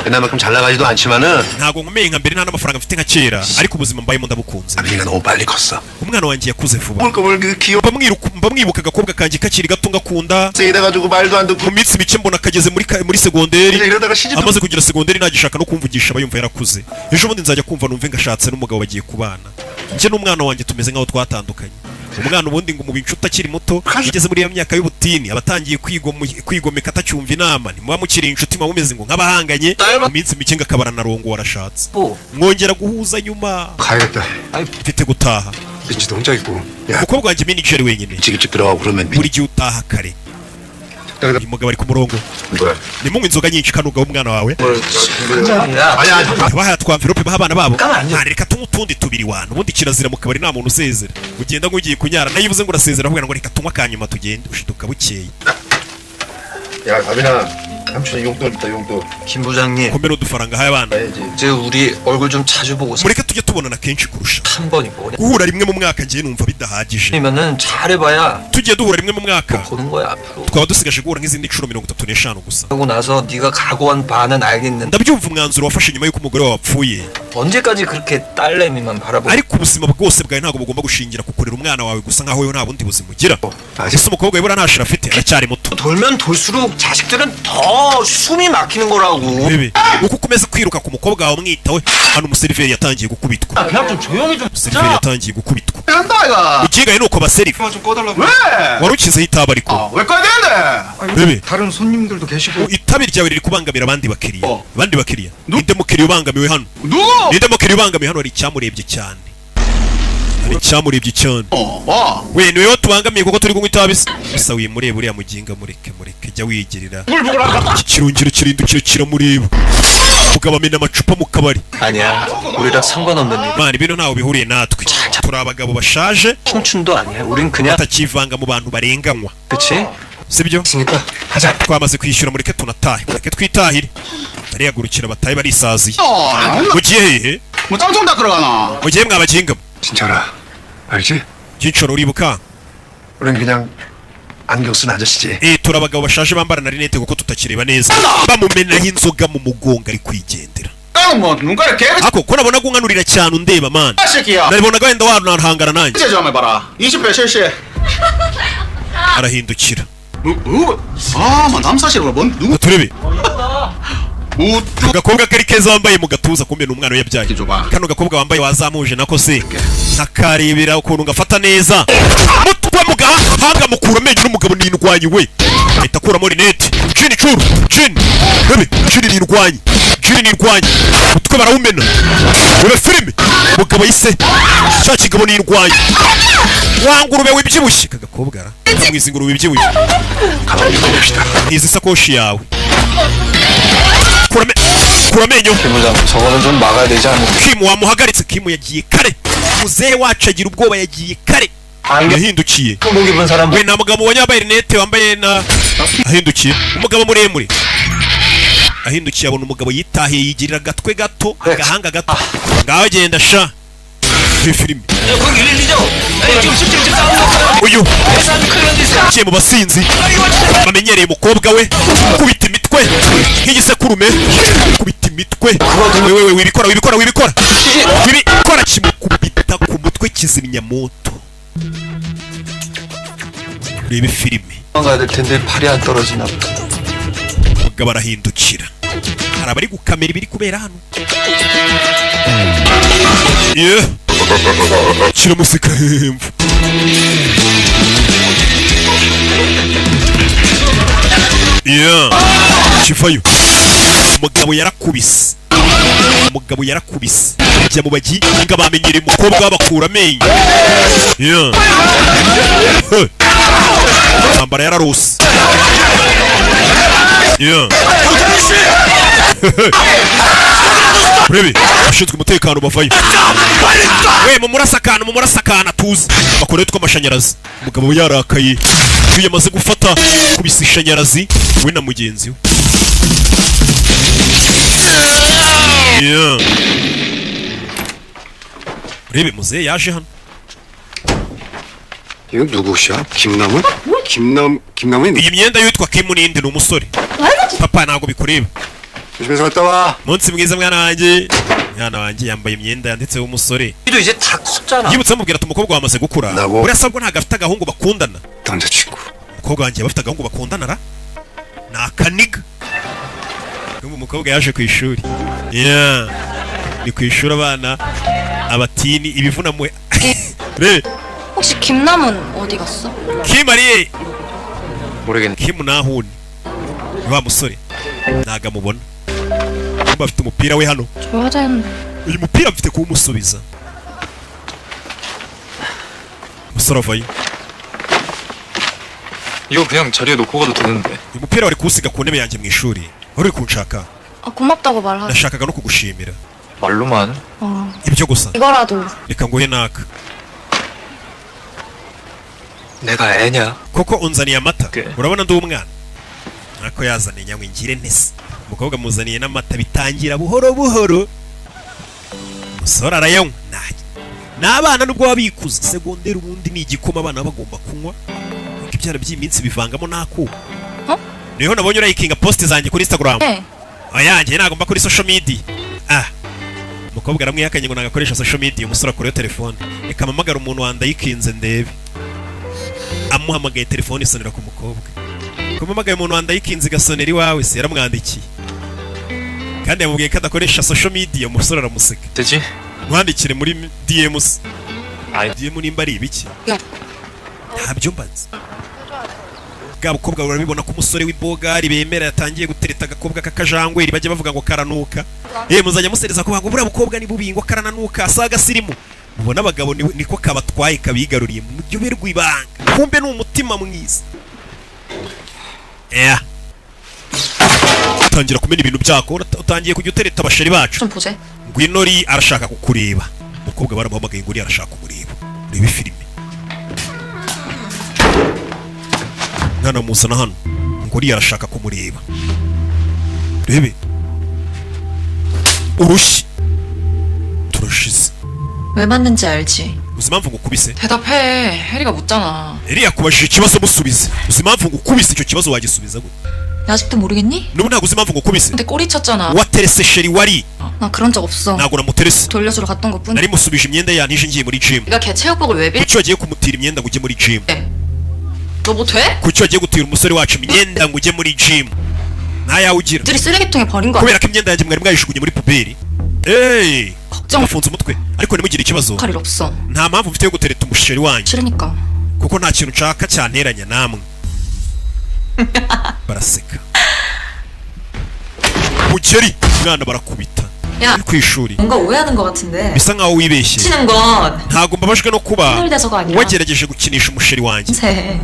옛날만큼 잘 나가지도 않지만은 Ntabwo nkomeye nka mbere, nta n'amafaranga mfite nka kera, ariko ubuzima mbayemo ndabukunze. 다빈이가 너무 빨리 컸어. Umwana wanjye yakuze vuba. 꼬물꼬물 그 귀여운 Mba mwiruka- mba mwibuka agakobwa kanjye kakiri gato ngakunda. 돼가지고 말도 안 듣고 Mu minsi mike mbona kageze muri segonderi. 이러다가 시집 Amaze kugera segonderi ntagishaka no kumvugisha, aba yumva yarakuze. Ejo bundi nzajya kumva numve ngashatse n'umugabo bagiye kubana. Njye n'umwana wanjye tumeze nk'aho twatandukanye. Umwana ubundi ngo muba inshuti akiri muto, ugeze muri iyo myaka y'ubutini aba atangiye kwigomeka, atacyumva inama. Ntimuba mukiri inshuti, muba mumeze ngo nk'abahanganye. Mu minsi mike ngo akaba aranarongo warashatse, 뭐 mwongera guhuza nyuma. 가야겠다. Mfite gutaha. 민지도 혼자 있고 야 Umukobwa wanjye Miniji ari wenyine. 일찍 일찍 들어가고 그러면 Buri gihe utaha kare. Uyu mugabo ari ku murongo. 뭐야? Nimunywe inzoga nyinshi kanugaho umwana wawe. 야 아니야 아니. Bahaye twa envelope baha abana babo. Kama Ah, reka tunywe utundi tubiri wana. Ubundi kirazira mu kabari, nta muntu usezera. Ugenda nk'ugiye kunyara, nayo uvuze ngo urasezera avuga ngo reka tunywe akanyuma tugende, ushiduka bukeye. 야 다빈아 삼촌이 용돈 있다 용돈. 김 부장님 Komera udufaranga ahaye abana. 가야지. 이제 우리 얼굴 좀 자주 보고 Mureke tujye tubonana kenshi kurusha 한 번이고 guhura rimwe mu mwaka. Ngiye numva bidahagije. 아니면은 잘해봐야 Tugiye duhura rimwe mu mwaka, 보는 거야 앞으로. twaba dusigaje guhura nk'izindi nshuro 35 gusa. 하고 나서 네가 각오한 바는 알겠는데 Ndabyumva umwanzuro wafashe nyuma y'uko umugore wawe apfuye, 언제까지 그렇게 딸내미만 바라보고 ariko ubuzima bwose bwawe ntabwo bugomba gushingira ku kurera umwana wawe gusa, nk'aho we nta bundi buzima ugira. Ese umukobwa we buriya nta shira afite? Aracyari muto. 돌면 돌수록 자식들은 더 숨이 막히는 거라고. Bebe, uko ukomeza kwiruka ku mukobwa wawe umwitaho. Hano umuseriveri yatangiye gukubitwa. 그냥 좀 조용히 좀 Umuseriveri yatangiye gukubitwa. 한다 이가. Ukigaye nuko baseriva. 좀 꺼달라고. 왜? Wari ukizeho itabi ariko. 왜 꺼야 되는데? Bebe, 다른 손님들도 계시고. Itabi ryawe riri kubangamira abandi bakiriya. Oh. Abandi bakiriya, ninde mukiriya ubangamiwe hano? 누구? Ninde mukiriya ubangamiwe hano? Hari icyamurebye cyane, hari icyamurebye cyane. 어. 와. We, niwe tubangamiye kuko turi kunywa itabi se? Gusa wimureba uriya muginga, mureke mureke, jya wigerera. Iki kirungiro kirindukira kiramureba. Mugabo amena amacupa mu kabari. 아니야 우리랑 상관없는 일. Mana, ibintu ntaho bihuriye natwe, turi abagabo bashaje 청춘도 아니야. 우린 그냥 batakivanga mu bantu barenganywa. 그치? Sibyo? 있으니까 가자. Twamaze kwishyura, mureke tunatahe, mureke twitahire. Barihagurukira batahe, barisaziye. 어. Mugiye hehe? 뭐 짱총 다 들어가나? Mugiye mwabaginga? 진철아 알지? Byinshuro uribuka? 우린 그냥 안경 쓴 아저씨지. Eh, turi abagabo bashaje bambara na rinete kuko tutakireba neza. Bamumenaho inzoga mu mugongo ari kwigendera. 나는 뭐 눈가에 개그 Ako ko nabonaga unkanurira cyane undeba, man. 새끼야. Nabonaga wenda wanahangana nanjye. 이제 좀 해봐라. 20배 실시. Arahindukira. 아, 남사시로 뭔 누구? Turebe agakobwa kari keza wambaye mu gatuza, kumbe ni umwana we yabyaye. Kano gakobwa wambaye wazamuje nako se nakarebera ukuntu ngafata neza mutwe mu gahanga, mukura amenyo n'umugabo ni indwanyi we, ahita akuramo rinete. Jini curu jini bebe jini ni indwanyi, jini ni indwanyi, mutwe barawumena. Ube filime umugabo yise cya kigabo ni indwanyi wa ngurube wibyibushye. Aka gakobwa ra kamwiza ingurube ibyibushye. Izi sakoshi yawe, kura amenyo. 저거는 좀 막아야 되지 않을까? Kimu wamuhagaritse. Kimu yagiye kare, muzehe wacu agira ubwoba, yagiye kare. Yahindukiye 한복 입은 사람 we, nta mugabo ubonye wambaye rinete wambaye na ahindukiye umugabo muremure. Ahindukiye abona umugabo yitahiye, yigirira agatwe gato, agahanga gato. Ngaho genda sha. Iyi filime 거기 112죠? 지금 지금 지금 싸우는 uyu yagiye mu basinzi bamenyereye umukobwa we kubita imitwe nk'igisekurume, kubita imitwe. Wewe we, wibikora, wibikora, wibikora, wibikora. Kimukubita ku mutwe kizimyamoto. Reba filime. 가야 될 텐데 팔이 안 떨어지나 보다. Umugabo arahindukira, hari abari gukamera ibiri kubera hano. Yeah. Kiramuseka hemvu. Yeah. Kivayo. Umugabo yarakubise, umugabo yarakubise ajya mu baginga bamenyereye umukobwa bakura amenyo. Yeah. Huh. Intambara yararose. Yeah. Urebe abashinzwe umutekano bavayo we, mumurasa akantu, mumurasa akantu atuze bakore tw'amashanyarazi. Umugabo yarakaye iyo yamaze gufata kubisa ishanyarazi we na mugenzi we. Yeah. Urebe muzehe yaje hano. 이거 누구시야? 김남은? 김남 김남은 Iyi myenda y'uwitwa Kim ninde? Ni umusore. Papa, ntabwo bikureba. 조심해서 갔다 와. Munsi mwiza mwana wanjye. Mwana wanjye yambaye imyenda yanditseho umusore. 도 이제 다 컸잖아. Yibutse amubwira ati umukobwa wamaze gukura. Nabo. Buriya sabwo ntabwo afite agahungu bakundana. 남자친구. Umukobwa wanjye aba afite agahungu bakundana ra, ni akaniga. N'ubu umukobwa yaje ku ishuri. Yeah. Ni ku ishuri abana abatini ibivuna mwe rebe. 혹시 김남은 어디 갔어? Kim ariye? 모르겠네. Kim nahuni ni wa musore ntago amubona. Kumbe afite umupira we hano. 줘야 되는데. Uyu mupira mfite kuwumusubiza. Umusore avayo. 이거 그냥 자리에 놓고 가도 되는데. Uyu mupira wari kuwusiga ku ntebe yanjye mu ishuri, wari uri kunshaka. 아, 고맙다고 말하자. Nashakaga no kugushimira. 말로만. 어. Ibyo gusa. 이거라도. Reka nguhe naka. 내가 애냐? Koko unzaniye amata? Okay. Urabona ndi umwana ntako yazaniye nyanywe ngire ntese. Umukobwa amuzaniye n'amata, bitangira buhoro buhoro, umusore arayanywa. N'abana nubwo baba bikuze segonderi, ubundi ni igikoma abana baba bagomba kunywa, ariko ibyana by'iyi bivangamo n'akuba. Huh? Niho nabonye urayikinga post zanjye kuri Instagram. 네. Oya, njye nagomba kuri social media. Ah, umukobwa aramwihakanye ngo nagakoresha social media. Umusore akureho telefone, reka mpamagare umuntu wandayikinze ndebe. Amuhamagaye, telefone isonera ku mukobwa. Kumuhamagaye umuntu wandayikinze igasonera iwawe se? Yaramwandikiye kandi yamubwiye ko adakoresha social media. Umusore aramuseka. 되지? Mwandikire muri DMs. Ayi. DM nimba ari ibiki? Ya. Ntabyo mbazi. Bwa bukobwa burabibona ko umusore w'ibogari bemera yatangiye gutereta agakobwa k'akajangweri, bajya bavuga ngo karanuka. Eh, muzajya musereza ko ngo buriya bukobwa ni bubi, ngo karananuka asaga sirimu. Mubona abagabo niko kabatwaye, kabigaruriye mu buryo ibanga, kumbe ni umutima mwiza. Yeah. Utangira kumena ibintu byako, utangiye kujya utereta abasheri bacu. 좀 보재. Ngwino ri arashaka kukureba. Umukobwa baramuhamagaye ngo uri arashaka kumureba. Urebe filime. Mwana muzana hano ngo uriya arashaka kumureba. Rebe urushyi turashize. 왜 맞는지 알지? Uzi impamvu ngukubise? 대답해. 혜리가 묻잖아. Eri yakubajije ikibazo, musubize. Uzi impamvu ngukubise? Icyo kibazo wagisubiza gute? 아직도 모르겠니? N'ubu ntabwo uzi impamvu ngukubise? 근데 꼬리 쳤잖아. Waterese sheri wari. 나 그런 적 없어. Ntabwo namuterese. 돌려주러 갔던 것뿐. Nari musubije imyenda yantije ngiye muri gym. 네가 걔 체육복을 왜 빌? Kuki wagiye kumutira imyenda ngo ujye muri gym? 너 뭐 돼? Kuki wagiye gutira umusore wacu imyenda ngo ujye muri gym ntayawe ugira? 들이 쓰레기통에 버린 거 Kubera ko imyenda yanjye mwari mwayijugunye muri poubelle. Hey! 걱정 Afunze umutwe, ariko ntimugire ikibazo. 할 일 없어. Nta mpamvu mfite yo gutereta umusheri wanyu 싫으니까. kuko nta kintu nshaka cyanteranya namwe. Baraseka mugeri, umwana barakubita. 야, Uri ku ishuri. 뭔가 오해하는 것 같은데. Bisa nkaho wibeshye. 치는 건 Ntabwo mbabajwe no kuba 손을 대서가 아니라 wagerageje gukinisha umusheri wanjye. 새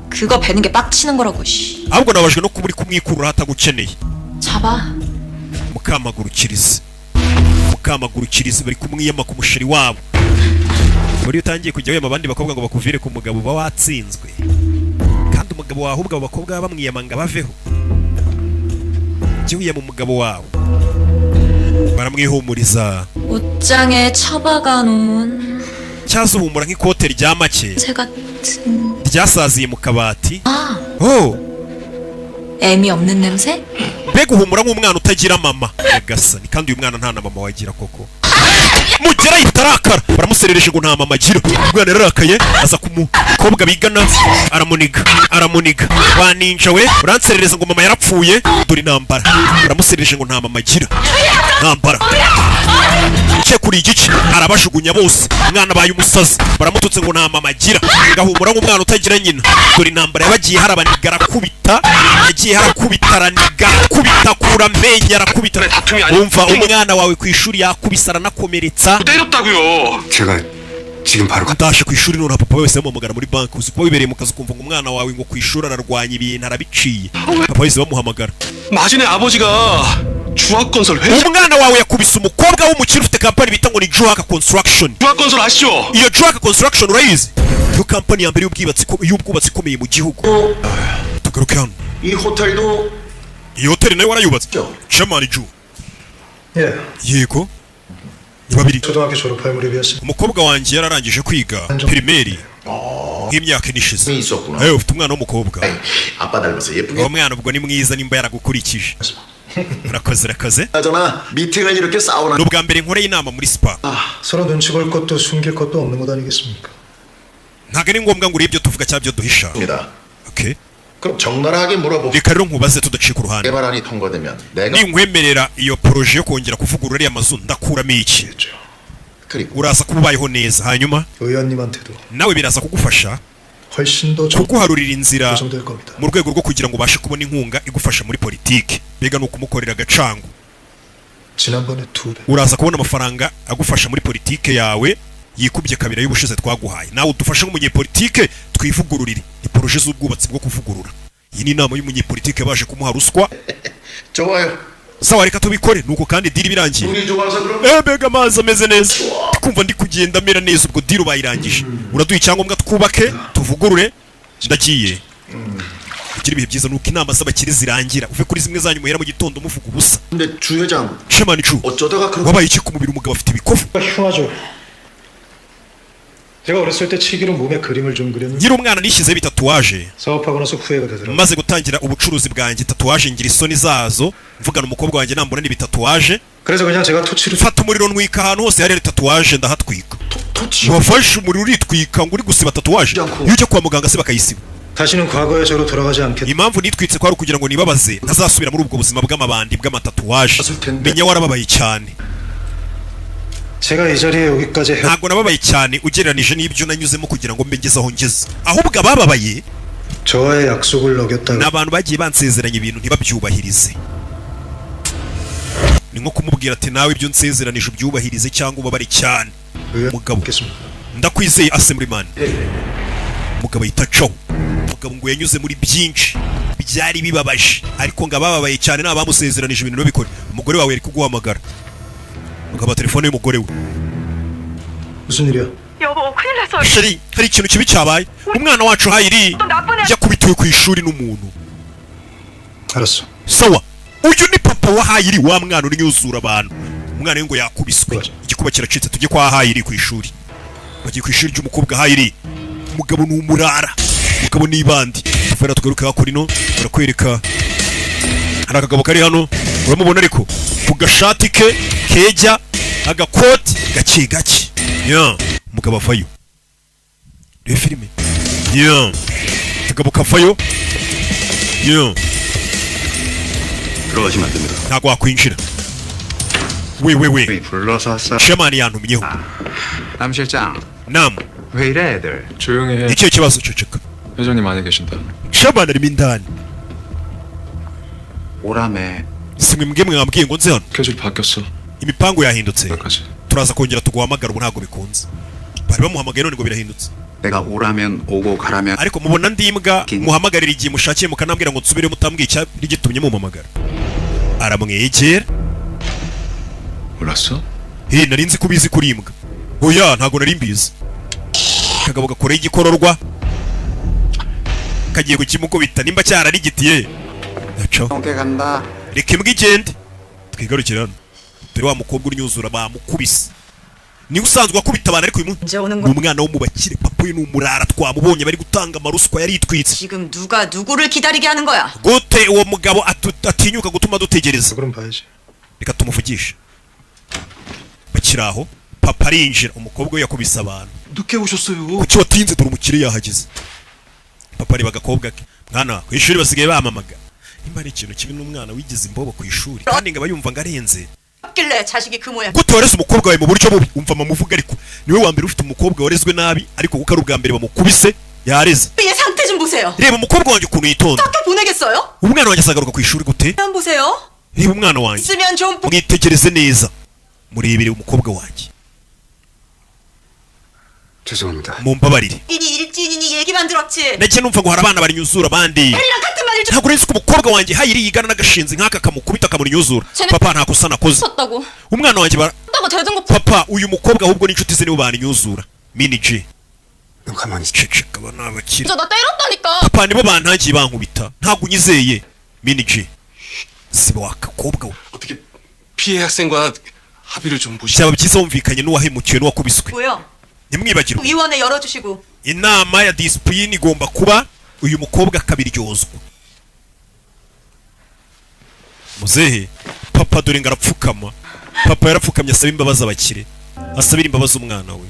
그거 베는 게 빡치는 거라고. 씨. Ahubwo nababajwe no kuba uri kumwikurura atagukeneye. 잡아. Mukamagurukirize, mukamagurukirize, bari kumwiyama ku musheri wabo. Muri iyo utangiye kujya wema abandi bakobwa ngo bakuvire ku mugabo, uba watsinzwe, kandi umugabo wawe ahubwo abo bakobwa baba bamwiyama ngo abaveho. Jya wiyama umugabo wawe, baramwihumuriza. 옷장에 처박아 놓은 Cyaza uhumura nk'ikote rya make 새 같은 ryasaziye mu kabati. 아, Oh, 애미 없는 냄새? Mbega uhumura nk'umwana utagira mama. Nyagasani, kandi uyu mwana nta na mama wagira koko. Mugera ahita arakara, baramuserereje ngo nta mama agira. Umwana yararakaye, aza ku mukobwa bigana aramuniga, aramuniga. Wa ninja we, uranserereza ngo mama yarapfuye? Dore intambara, baramuserereje ngo nta mama agira. Ntambara kuri igice, arabajugunya bose. Umwana abaye umusazi, baramututse ngo nta mama agira, gahumura nk'umwana utagira nyina. Dore intambara yabagiye, harabaniga, arakubita, yagiye harakubita, araniga, arakubita, akura amenyo, arakubita. Umva, umwana wawe ku ishuri yakubise aranakomeretsa. 때렸다고요. 제가 지금 바로 갔 Ndaje ku ishuri none. Papa wese bamuhamagara muri banki. Uzi kuba wibereye mu kazi ukumva ngo umwana wawe ngo ku ishuri ararwanya ibintu arabiciye? Papa wese bamuhamagara. 마진의 아버지가 주학건설 회장 Umwana wawe yakubise umukobwa w'umukire ufite kampani bita ngo ni Juhaka Construction. 주학건설 아시죠? Iyo Juhaka Construction urayizi? Iyo kampani ya mbere y'ubwubatsi ikomeye mu gihugu. Tugaruke hano. 이 호텔도 Iyo hoteli nayo warayubatse, Chairman Ju? 예, Yego, ni babiri. 초등학교 졸업할 무렵이었습니다. Umukobwa wanjye yararangije kwiga primaire nk'imyaka 4 ishize. 있었구나. Eh, ufite umwana w'umukobwa. 아빠 닮아서 예쁘게 Uwo mwana ubwo ni mwiza nimba yaragukurikije. Urakoze, urakoze. 하잖아. 미팅을 이렇게 싸우나. Ni ubwa mbere nkoreye inama muri spa. 서로 눈치 볼 것도 숨길 것도 없는 것 아니겠습니까? Ntabwo ari ngombwa ngo urebe ibyo tuvuga cyangwa ibyo duhisha. 입니다. Okay. 그럼 적나라하게 물어보. Reka rero nkubaze tudaciye ku ruhande. 개발안이 통과되면 내가 Ninkwemerera iyo projet yo kongera kuvugurura ariya mazu, ndakuramo iki? 그리고 Uraza kuba ubayeho neza, hanyuma 의원님한테도 nawe biraza kugufasha 훨씬 더 좋은 kuguharurira inzira 조성될 겁니다. mu rwego rwo kugira ngo ubashe kubona inkunga igufasha muri politiki. Mbega ni ukumukorera agacango. 지난번에 두 배. Uraza kubona amafaranga agufasha muri politike yawe yikubye kabiri y'ubushize twaguhaye. Nawe udufashe nk'umunyepolitike twivugururire. Ni projet z'ubwubatsi bwo kuvugurura. Iyi ni inama y'umunyepolitike baje kumuha ruswa. 좋아요. Sawa, reka tubikore. Nuko kandi deal birangiye. 물이 좋아서 그럼 Eh, mbega amazi ameze neza, kumva ndi kugenda amera neza. Ubwo deal bayirangije, uraduha icyangombwa twubake tuvugurure. Ndagiye, ugire ibihe byiza. Nuko inama z'abakire zirangira, uve kuri zimwe zanyu muhera mu gitondo muvuga ubusa. 근데 주 회장 Chairman Chu, 어쩌다가 그렇게 wabaye iki ku mubiri? Umugabo afite ibikofu. 흉하죠. 제가 어렸을 때 치기로 몸에 그림을 좀 그렸는데 Nkiri umwana nishyizeho itatouage. 사업하고 나서 후회가 되더라고요. Maze gutangira ubucuruzi bwanjye, tatouage ngira isoni zazo. Mvugana umukobwa wanjye nambona n'ibitatouage. 그래서 그냥 제가 토치로 Mfata umuriro ntwika ahantu hose hari tatouage, ndahatwika. Wafashe umuriro uritwika ngo uri gusiba tatouage? Iyo ujya kwa muganga se bakayisiba? 다시는 과거의 저로 돌아가지 않겠다. Impamvu nitwitse kwari ukugira ngo nibabaze, ntazasubira muri ubwo buzima bw'amabandi bw'amatatouage. Menya warababaye cyane. 제가 이 자리에 여기까지 해 Ntabwo nababaye cyane ugereranije n'ibyo nanyuzemo kugira ngo mbe ngeze aho ngeze. Ahubwo abababaye 저와의 약속을 ni 어겼다고 abantu bagiye bansezeranya ibintu ntibabyubahirize. Ni nko kumubwira ati nawe ibyo nsezeranije ubyubahirize cyangwa ubabare cyane. Mugabo, ndakwizeye, assemblyman. Umugabo yita caho. Umugabo ngo yanyuze muri byinshi byari bibabaje, ariko ngo abababaye cyane ni abamusezeranije ibintu ntibabikore. Umugore wawe yari kuguhamagara, ukaba telefone y'umugore we. 무슨 일이야? 여보, 큰일 났어. Chérie, hari ikintu kibi cyabaye. Umwana wacu Hayiri yakubitiwe ku ishuri n'umuntu. 알았어. Sawa. Uyu ni papa wa Hayiri, wa mwana unyuzura abantu. Umwana we ngo yakubiswe, igikuba kiracitse. Tujye kwa Hayiri ku ishuri. Bagiye ku ishuri ry'umukobwa Hayiri. Umugabo ni umurara, umugabo ni ibandi. Tufera tugaruke hakurino, barakwereka hari akagabo kari hano, uramubona ariko ku gashati ke kejya agakoti gake gake ya. Umugabo avayo, reba filime ya. Kagabo kavayo yo. 들어가시면 안 됩니다. Ntabwo wakwinjira we we we. 불러서 왔어. Chairman yantumyeho. 남 실장. Nam. 왜 이래 애들? 조용히 해. Ikihe kibazo? Ceceka. 회장님 안에 계신다. Chairman arimo indani. 오라매. Si mwe mbwe mwambwiye ngo nze hano? 스케줄 바뀌었어. Imipango yahindutse. 여기까지. Turaza kongera tuguhamagara, ubu ntabwo bikunze. Bari bamuhamagaye none ngo birahindutse. 내가 오라면 오고 가라면 Ariko mubona ndi imbwa muhamagarira igihe mushakiye, mukanambwira ngo nsubire, mutambwiye icyari gitumye mumpamagara? Aramwegera. 몰랐어? He, nari nzi ko ubizi kuri imbwa. Oya, ntabwo nari mbizi. Kagabo gakoraho igikororwa, kagiye kukimukubita nimba cyararigitiye. Gacaho. 함께 간다. Reka imbwa igende, twigarukire hano. Dore wa mukobwa unyuzura bamukubise, niwe usanzwe akubita abantu, ariko uyu munsi 언제 오는 ni 거야? Umwana wo mu bakire. Papa we ni umurara, twamubonye bari gutanga amaruswa, yaritwitse. 지금 누가 누구를 기다리게 하는 거야? Gute uwo mugabo atinyuka gutuma dutegereza? 그럼 봐야지. Reka tumuvugishe. Bakiri aho, papa arinjira. Umukobwa we yakubise abantu. 늦게 오셨어요. Kuki watinze? Dore umukire yahageze. Papa areba agakobwa ke. Mwana, ku ishuri basigaye bamamaga nimba ari ikintu kibi n'umwana wigize imbobo ku ishuri, kandi ngo aba yumva ngo arenze. 길래 자식이 그 모양. Gute wareze umukobwa wawe mu buryo bubi? Umva mama uvuga, ariko niwe wa mbere ufite umukobwa warezwe nabi, ariko kuko ari ubwa mbere bamukubise yareze. 얘 상태 좀 보세요. Reba umukobwa wanjye ukuntu yitonda. 학교 보내겠어요? Umwana wanjye azagaruka ku ishuri gute? 좀 보세요. Reba umwana wanjye. 있으면 좀 Mwitegereze neza, murebere umukobwa wanjye. 죄송합니다. Mumbabarire. 이니 일진이니 얘기만 들었지. Nagiye numva ngo hari abana barinyuzura abandi. 혜리랑 같은 말을 좀 Ntabwo nari nzi ko umukobwa wanjye Hayiri yigana n'agashinzi nk'aka kamukubita kamunyuzura. 쟤네- Papa, nta kosa nakoze. 쳤다고. Umwana wanjye bara 다고 대등급 Papa, uyu mukobwa ahubwo n'inshuti ze nibo baninyuzura. Mini G. 넌 가만히 있어. Ceceka, aba ni abakire. 진짜 나 때렸다니까. Papa, nibo bantangiye bankubita, ntabwo unyizeye. Mini G, siba wakakobwa we. 어떻게 피해 학생과 합의를 좀 보시. Byaba byiza wumvikanye n'uwahemukiwe n'uwakubiswe. 고요. Ntimwibagirwe, 위원회 열어주시고. Inama ya disipurine igomba kuba, uyu mukobwa akabiryozwa. Muzehe papa dore ngo arapfukama. Papa yarapfukamye asaba imbabazi abakire, asabira imbabazi umwana we.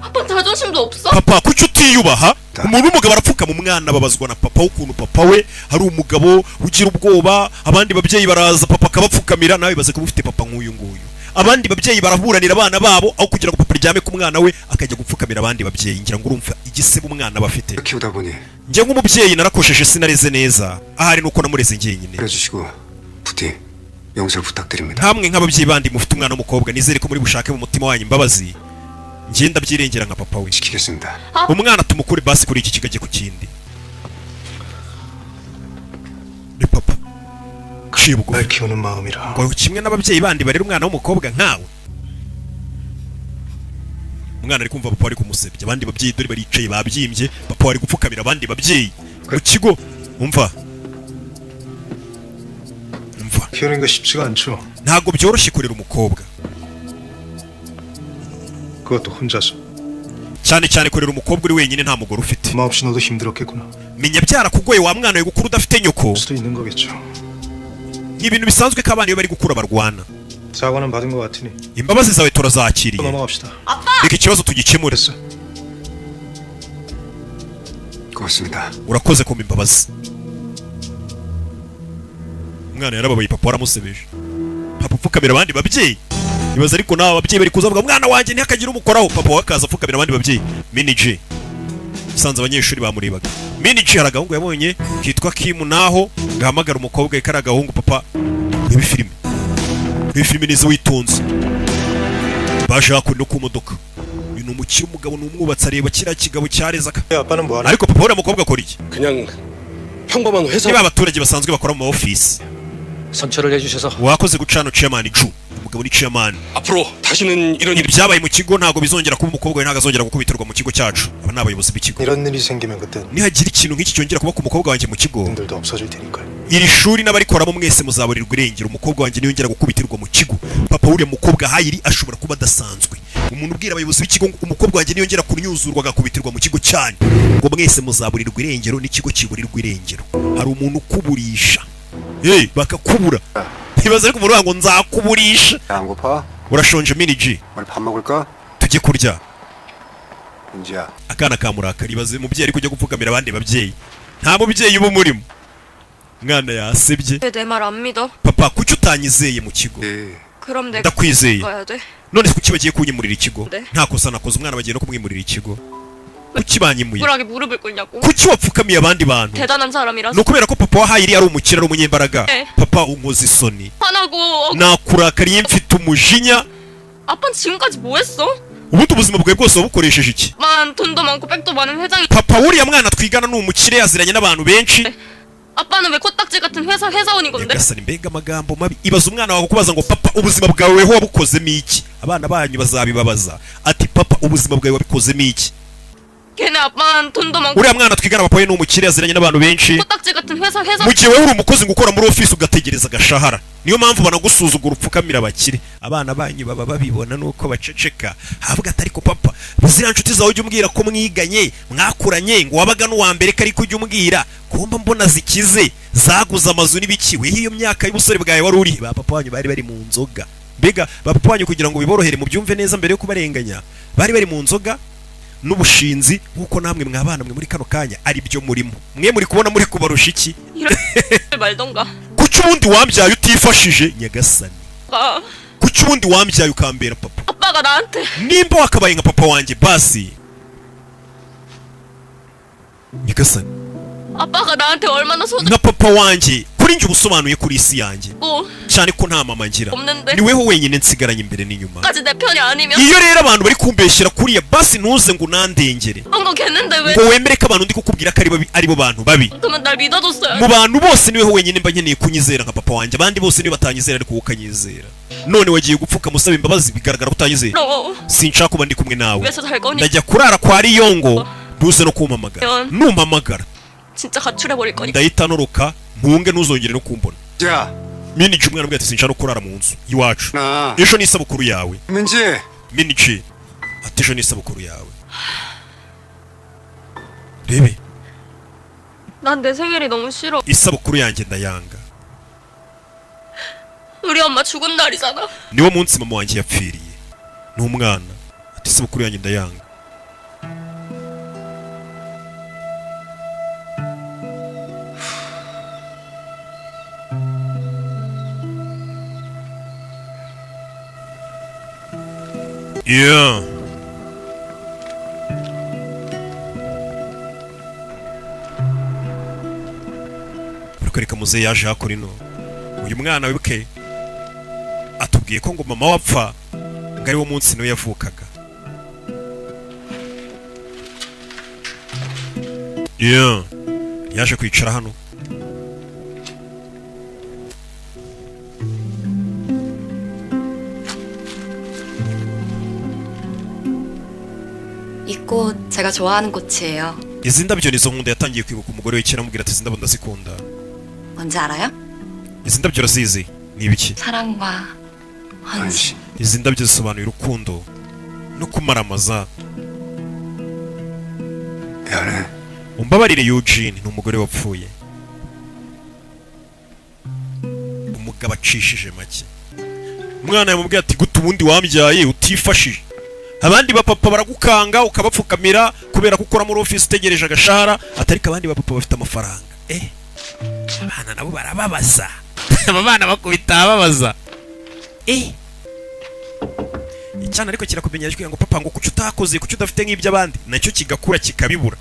아빠 자존심도 없어? Papa, kuki utiyubaha? Umuntu w'umugabo arapfukama. Umwana ababazwa na papa, w'ukuntu papa we hari umugabo ugira ubwoba. Abandi babyeyi baraza, papa akabapfukamira. Nawe bibaze kuba ufite papa nk'uyu nguyu. Abandi babyeyi baraburanira abana babo, aho kugira ngo papa aryame ku mwana we akajya gupfukamira abandi babyeyi. Ngira ngo urumva igisebo umwana aba afite. 키우다 보니 Njye nk'umubyeyi narakosheje, sinareze neza, ahari nuko namureze njyenyine. 그래주시고 부디 용서를 부탁드립니다. Nkamwe nk'ababyeyi bandi mufite umwana w'umukobwa, nizere ko muri bushake mu mutima wanyu imbabazi. Njye ndabyirengera nka papa we. 지키겠습니다. Umwana tumukure basi kuri iki kigo ajye ku kindi. Ni papa ciye bugufi. 날 키우는 마음이라. Ngo kimwe n'ababyeyi bandi barera umwana w'umukobwa nkawe. Umwana ari kumva papa ari kumusebya, abandi babyeyi dore baricaye babyimbye, papa ari gupfukamira abandi babyeyi mu kigo. Umva, umva. 키우는 거 쉽지가 않죠. Ntabwo byoroshye kurera umukobwa. 그것도 혼자서. Cyane cyane kurera umukobwa uri wenyine, nta mugore ufite. 엄마 없이 너도 힘들었겠구나. Menya byarakugoye wa mwana we gukura udafite nyoko. 수도 있는 거겠죠. Ni ibintu bisanzwe ko abana iyo bari gukura barwana. 사과는 받은 것 같으니 Imbabazi zawe turazakiriye. 넘어갑시다. Reka ikibazo tugikemure. 됐어. 고맙습니다. Urakoze kumpa imbabazi. Umwana yarababaye, papa waramusebeje, papa upfukamira abandi babyeyi. Ibaze ariko nawe, ababyeyi bari kuza bavuga umwana wanjye ntihakagire umukoraho, papa we akaza apfukamira abandi babyeyi. Mini G usanze abanyeshuri bamurebaga. Mini G hari agahungu yabonye kitwa Kim, naho gahamagara umukobwa we. Kari agahungu. Papa, urebe filime, urebe filime neza witonze. Baje hakuno no ku modoka. Uyu ni umukire, umugabo ni umwubatsi, areba kiriya kigabo cyareze aka. 아빠는 뭐 하나? Ariko papa, uriya mukobwa akora iki? 그냥 평범한 회사 Niba abaturage basanzwe bakora mu ma office. 선처를 해주셔서 Wakoze gucana, chairman Ju. Umugabo ni chairman. 앞으로 다시는 이런 일이 Ibyabaye mu kigo ntabwo bizongera kuba, umukobwa we ntabwo azongera gukubitirwa mu kigo cyacu. Aba ni abayobozi b'ikigo. 이런 일이 생기면 그땐 Nihagira ikintu nk'iki cyongera kuba ku mukobwa wanjye mu kigo, 들도 없어질 테니까요. Iri shuri n'abarikoramo mwese muzaburirwa irengero umukobwa wanjye niyongera gukubitirwa mu kigo. Papa w'uriya mukobwa Hayiri ashobora kuba adasanzwe. Umuntu ubwira abayobozi b'ikigo ngo umukobwa wanjye niyongera kunyuzurwa agakubitirwa mu kigo cyanyu, ngo mwese muzaburirwa irengero n'ikigo kiburirwa irengero. Hari umuntu ukuburisha. Hey, bakakubura. Ntibaza ariko umuntu uvuga ngo nzakuburisha. 안 고파? Urashonje, Mini G? 우리 밥 먹을까? Tujye kurya. 은지야. Akana kamurakara. Ibaze umubyeyi ari kujya gupfukamira abandi babyeyi. Nta mubyeyi uba umurimo. Mwana yasebye. 왜 내 말 안 믿어? Papa, kuki utanyizeye mu kigo? 그럼 내가 Ndakwizeye. 가야 돼. None se kuki bagiye kunyimurira ikigo? Ne. Nta kosa nakoze. Umwana bagiye no kumwimurira ikigo. Kuki banyimuye? 쿨하게 무릎을 꿇냐고. Kuki wapfukamiye abandi bantu? 대단한 사람이라서 Ni ukubera ko papa wa Hayiri ari umukire, ari umunyembaraga? Eh. Papa, unkoza isoni. 화나고 어, Nakurakariye, mfite umujinya. 아빠는 지금까지 뭐 했어? Ubundi ubuzima bwawe bwose wabukoresheje iki? 만 돈도 많고 백도 많은 회장이 Papa, uriya mwana twigana ni umukire, yaziranye n'abantu benshi. 아빠는 왜 코딱지 같은 회사 회사원인 건데? Nyagasani, mbega amagambo mabi! Ibaza umwana wawe kubaza ngo: "Papa, ubuzima bwawe weho wabukozemo iki?" Abana banyu bazabibabaza, ati: "Papa, ubuzima bwawe wabikozemo iki?" 걔네 아빠는 돈도 많고 Uriya mwana twigana papa we ni umukire, yaziranye n'abantu benshi, 코딱지 같은 회사 회사 mu gihe wowe uri umukozi ngo ukora muri ofisi ugategereza agashahara. Niyo mpamvu banagusuzugura, upfukamira abakire. Abana banyu baba babibona nuko baceceka. Havuga ati: "Ariko papa, ziriya nshuti zawe ujya umbwira ko mwiganye, mwakuranye, ngo wabaga n'uwa mbere, ko ariko ujya umbwira kumba mbona zikize, zaguze amazu n'ibiki, weho iyo myaka y'ubusore bwawe wari uri?" Ba papa wanyu bari bari mu nzoga. Mbega ba papa wanyu, kugira ngo biborohere mubyumve neza mbere yo kubarenganya, bari bari mu nzoga n'ubushinzi, nk'uko namwe mwabana mwe muri kano kanya ari byo murimo. Mwe muri kubona muri kubarusha iki? 이럴 말던가. Kuki ubundi wambyaye utifashije, nyagasani? 아, Kuki ubundi wambyaye ukambera papa? 아빠가 나한테 Nimba wakabaye nka papa wanjye basi, nyagasani. 아빠가 나한테 얼마나 Nka papa wanjye kuri njye ubusobanuye kuri isi yanjye, 소중하고 cyane ko nta mama ngira, 없는데 ni weho wenyine nsigaranye imbere n'inyuma. 까지 내 편이 아니면 Iyo rero abantu bari kumbeshyera kuriya, basi ntuze ngo unandengere, 그런 거 걔는데 왜 ngo wemere ko abantu ndi kukubwira ko ari babi aribo bantu babi. 그러면 날 믿어줬어야 Mu bantu bose niweho wenyine mba nkeneye kunyizera nka papa wanjye. Abandi bose niba batanyizera, ariko wowe ukanyizera. None wagiye gupfuka musaba imbabazi, bigaragara ko utanyizera. 너 Sinshaka kuba ndi kumwe nawe. 집에서 잘 거니 Ndajya kurara kwa Riyongo, ntuze no kumpamagara. Numpamagara 진짜 가출해 버릴 거니까. ndahita noroka mpunge, ntuzongere no kumbona. 야, Miniji, umwana ubwo ati: "Sinshaka no kurara mu nzu iwacu." 나 Ejo ni isabukuru yawe. 민지. Miniji ati: "Ejo ni isabukuru yawe." Rebe. 난 내 생일이 너무 싫어. Isabukuru yanjye ndayanga. 우리 엄마 죽은 날이잖아. Niwo munsi mama wanjye yapfiriye. Ni umwana ati: "Isabukuru yanjye ndayanga." Yeah. Barakwereka muzehe yaje hakuno ino. Uyu mwana, wibuke atubwiye ko ngo mama wapfa ngo ari wo munsi niwe yavukaga. Yeah. Yaje kwicara hano. 이 꽃 제가 좋아하는 꽃이에요. Izi ndabyo nizo nkunda. Yatangiye kwibuka umugore we kera, amubwira ati: "Izi ndabo ndazikunda." 뭔지 알아요? Izi ndabyo urazizi? Ni ibiki? 사랑과 헌신. Izi ndabyo zisobanuye urukundo no kumaramaza. 미안해. Umbabarire, Eugene. Ni umugore wapfuye. Umugabo acishije make, umwana yamubwiye ati: "Gute ubundi wambyaye utifashije? Abandi bapapa baragukanga ukabapfukamira kubera ko ukora muri ofisi utegereje agashahara, atariko abandi bapapa bafite amafaranga." Abana nabo barababaza, aba bana bakubita ababaza. Icyana ariko kirakumenya ngo: "Papa, ngo kuki utakoze, kuki udafite nk'iby'abandi?" Nacyo kigakura kikabibura,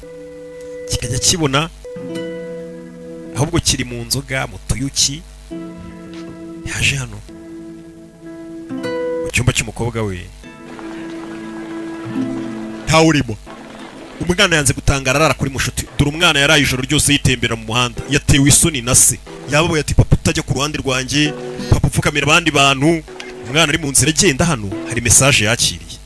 kikajya kibona ahubwo kiri mu nzoga, mu tuyuki. Yaje hano mu cyumba cy'umukobwa we, ntawurimo. Umwana yanze gutangara, arara kuri mushuti. Dore umwana yaraye ijoro ryose yitembera mu muhanda, yatewe isoni na se. Yababaye ati: "Papa, utajya ku ruhande rwanjye, papa upfukamira abandi bantu." Umwana ari mu nzira agenda hano, hari message yakiriye,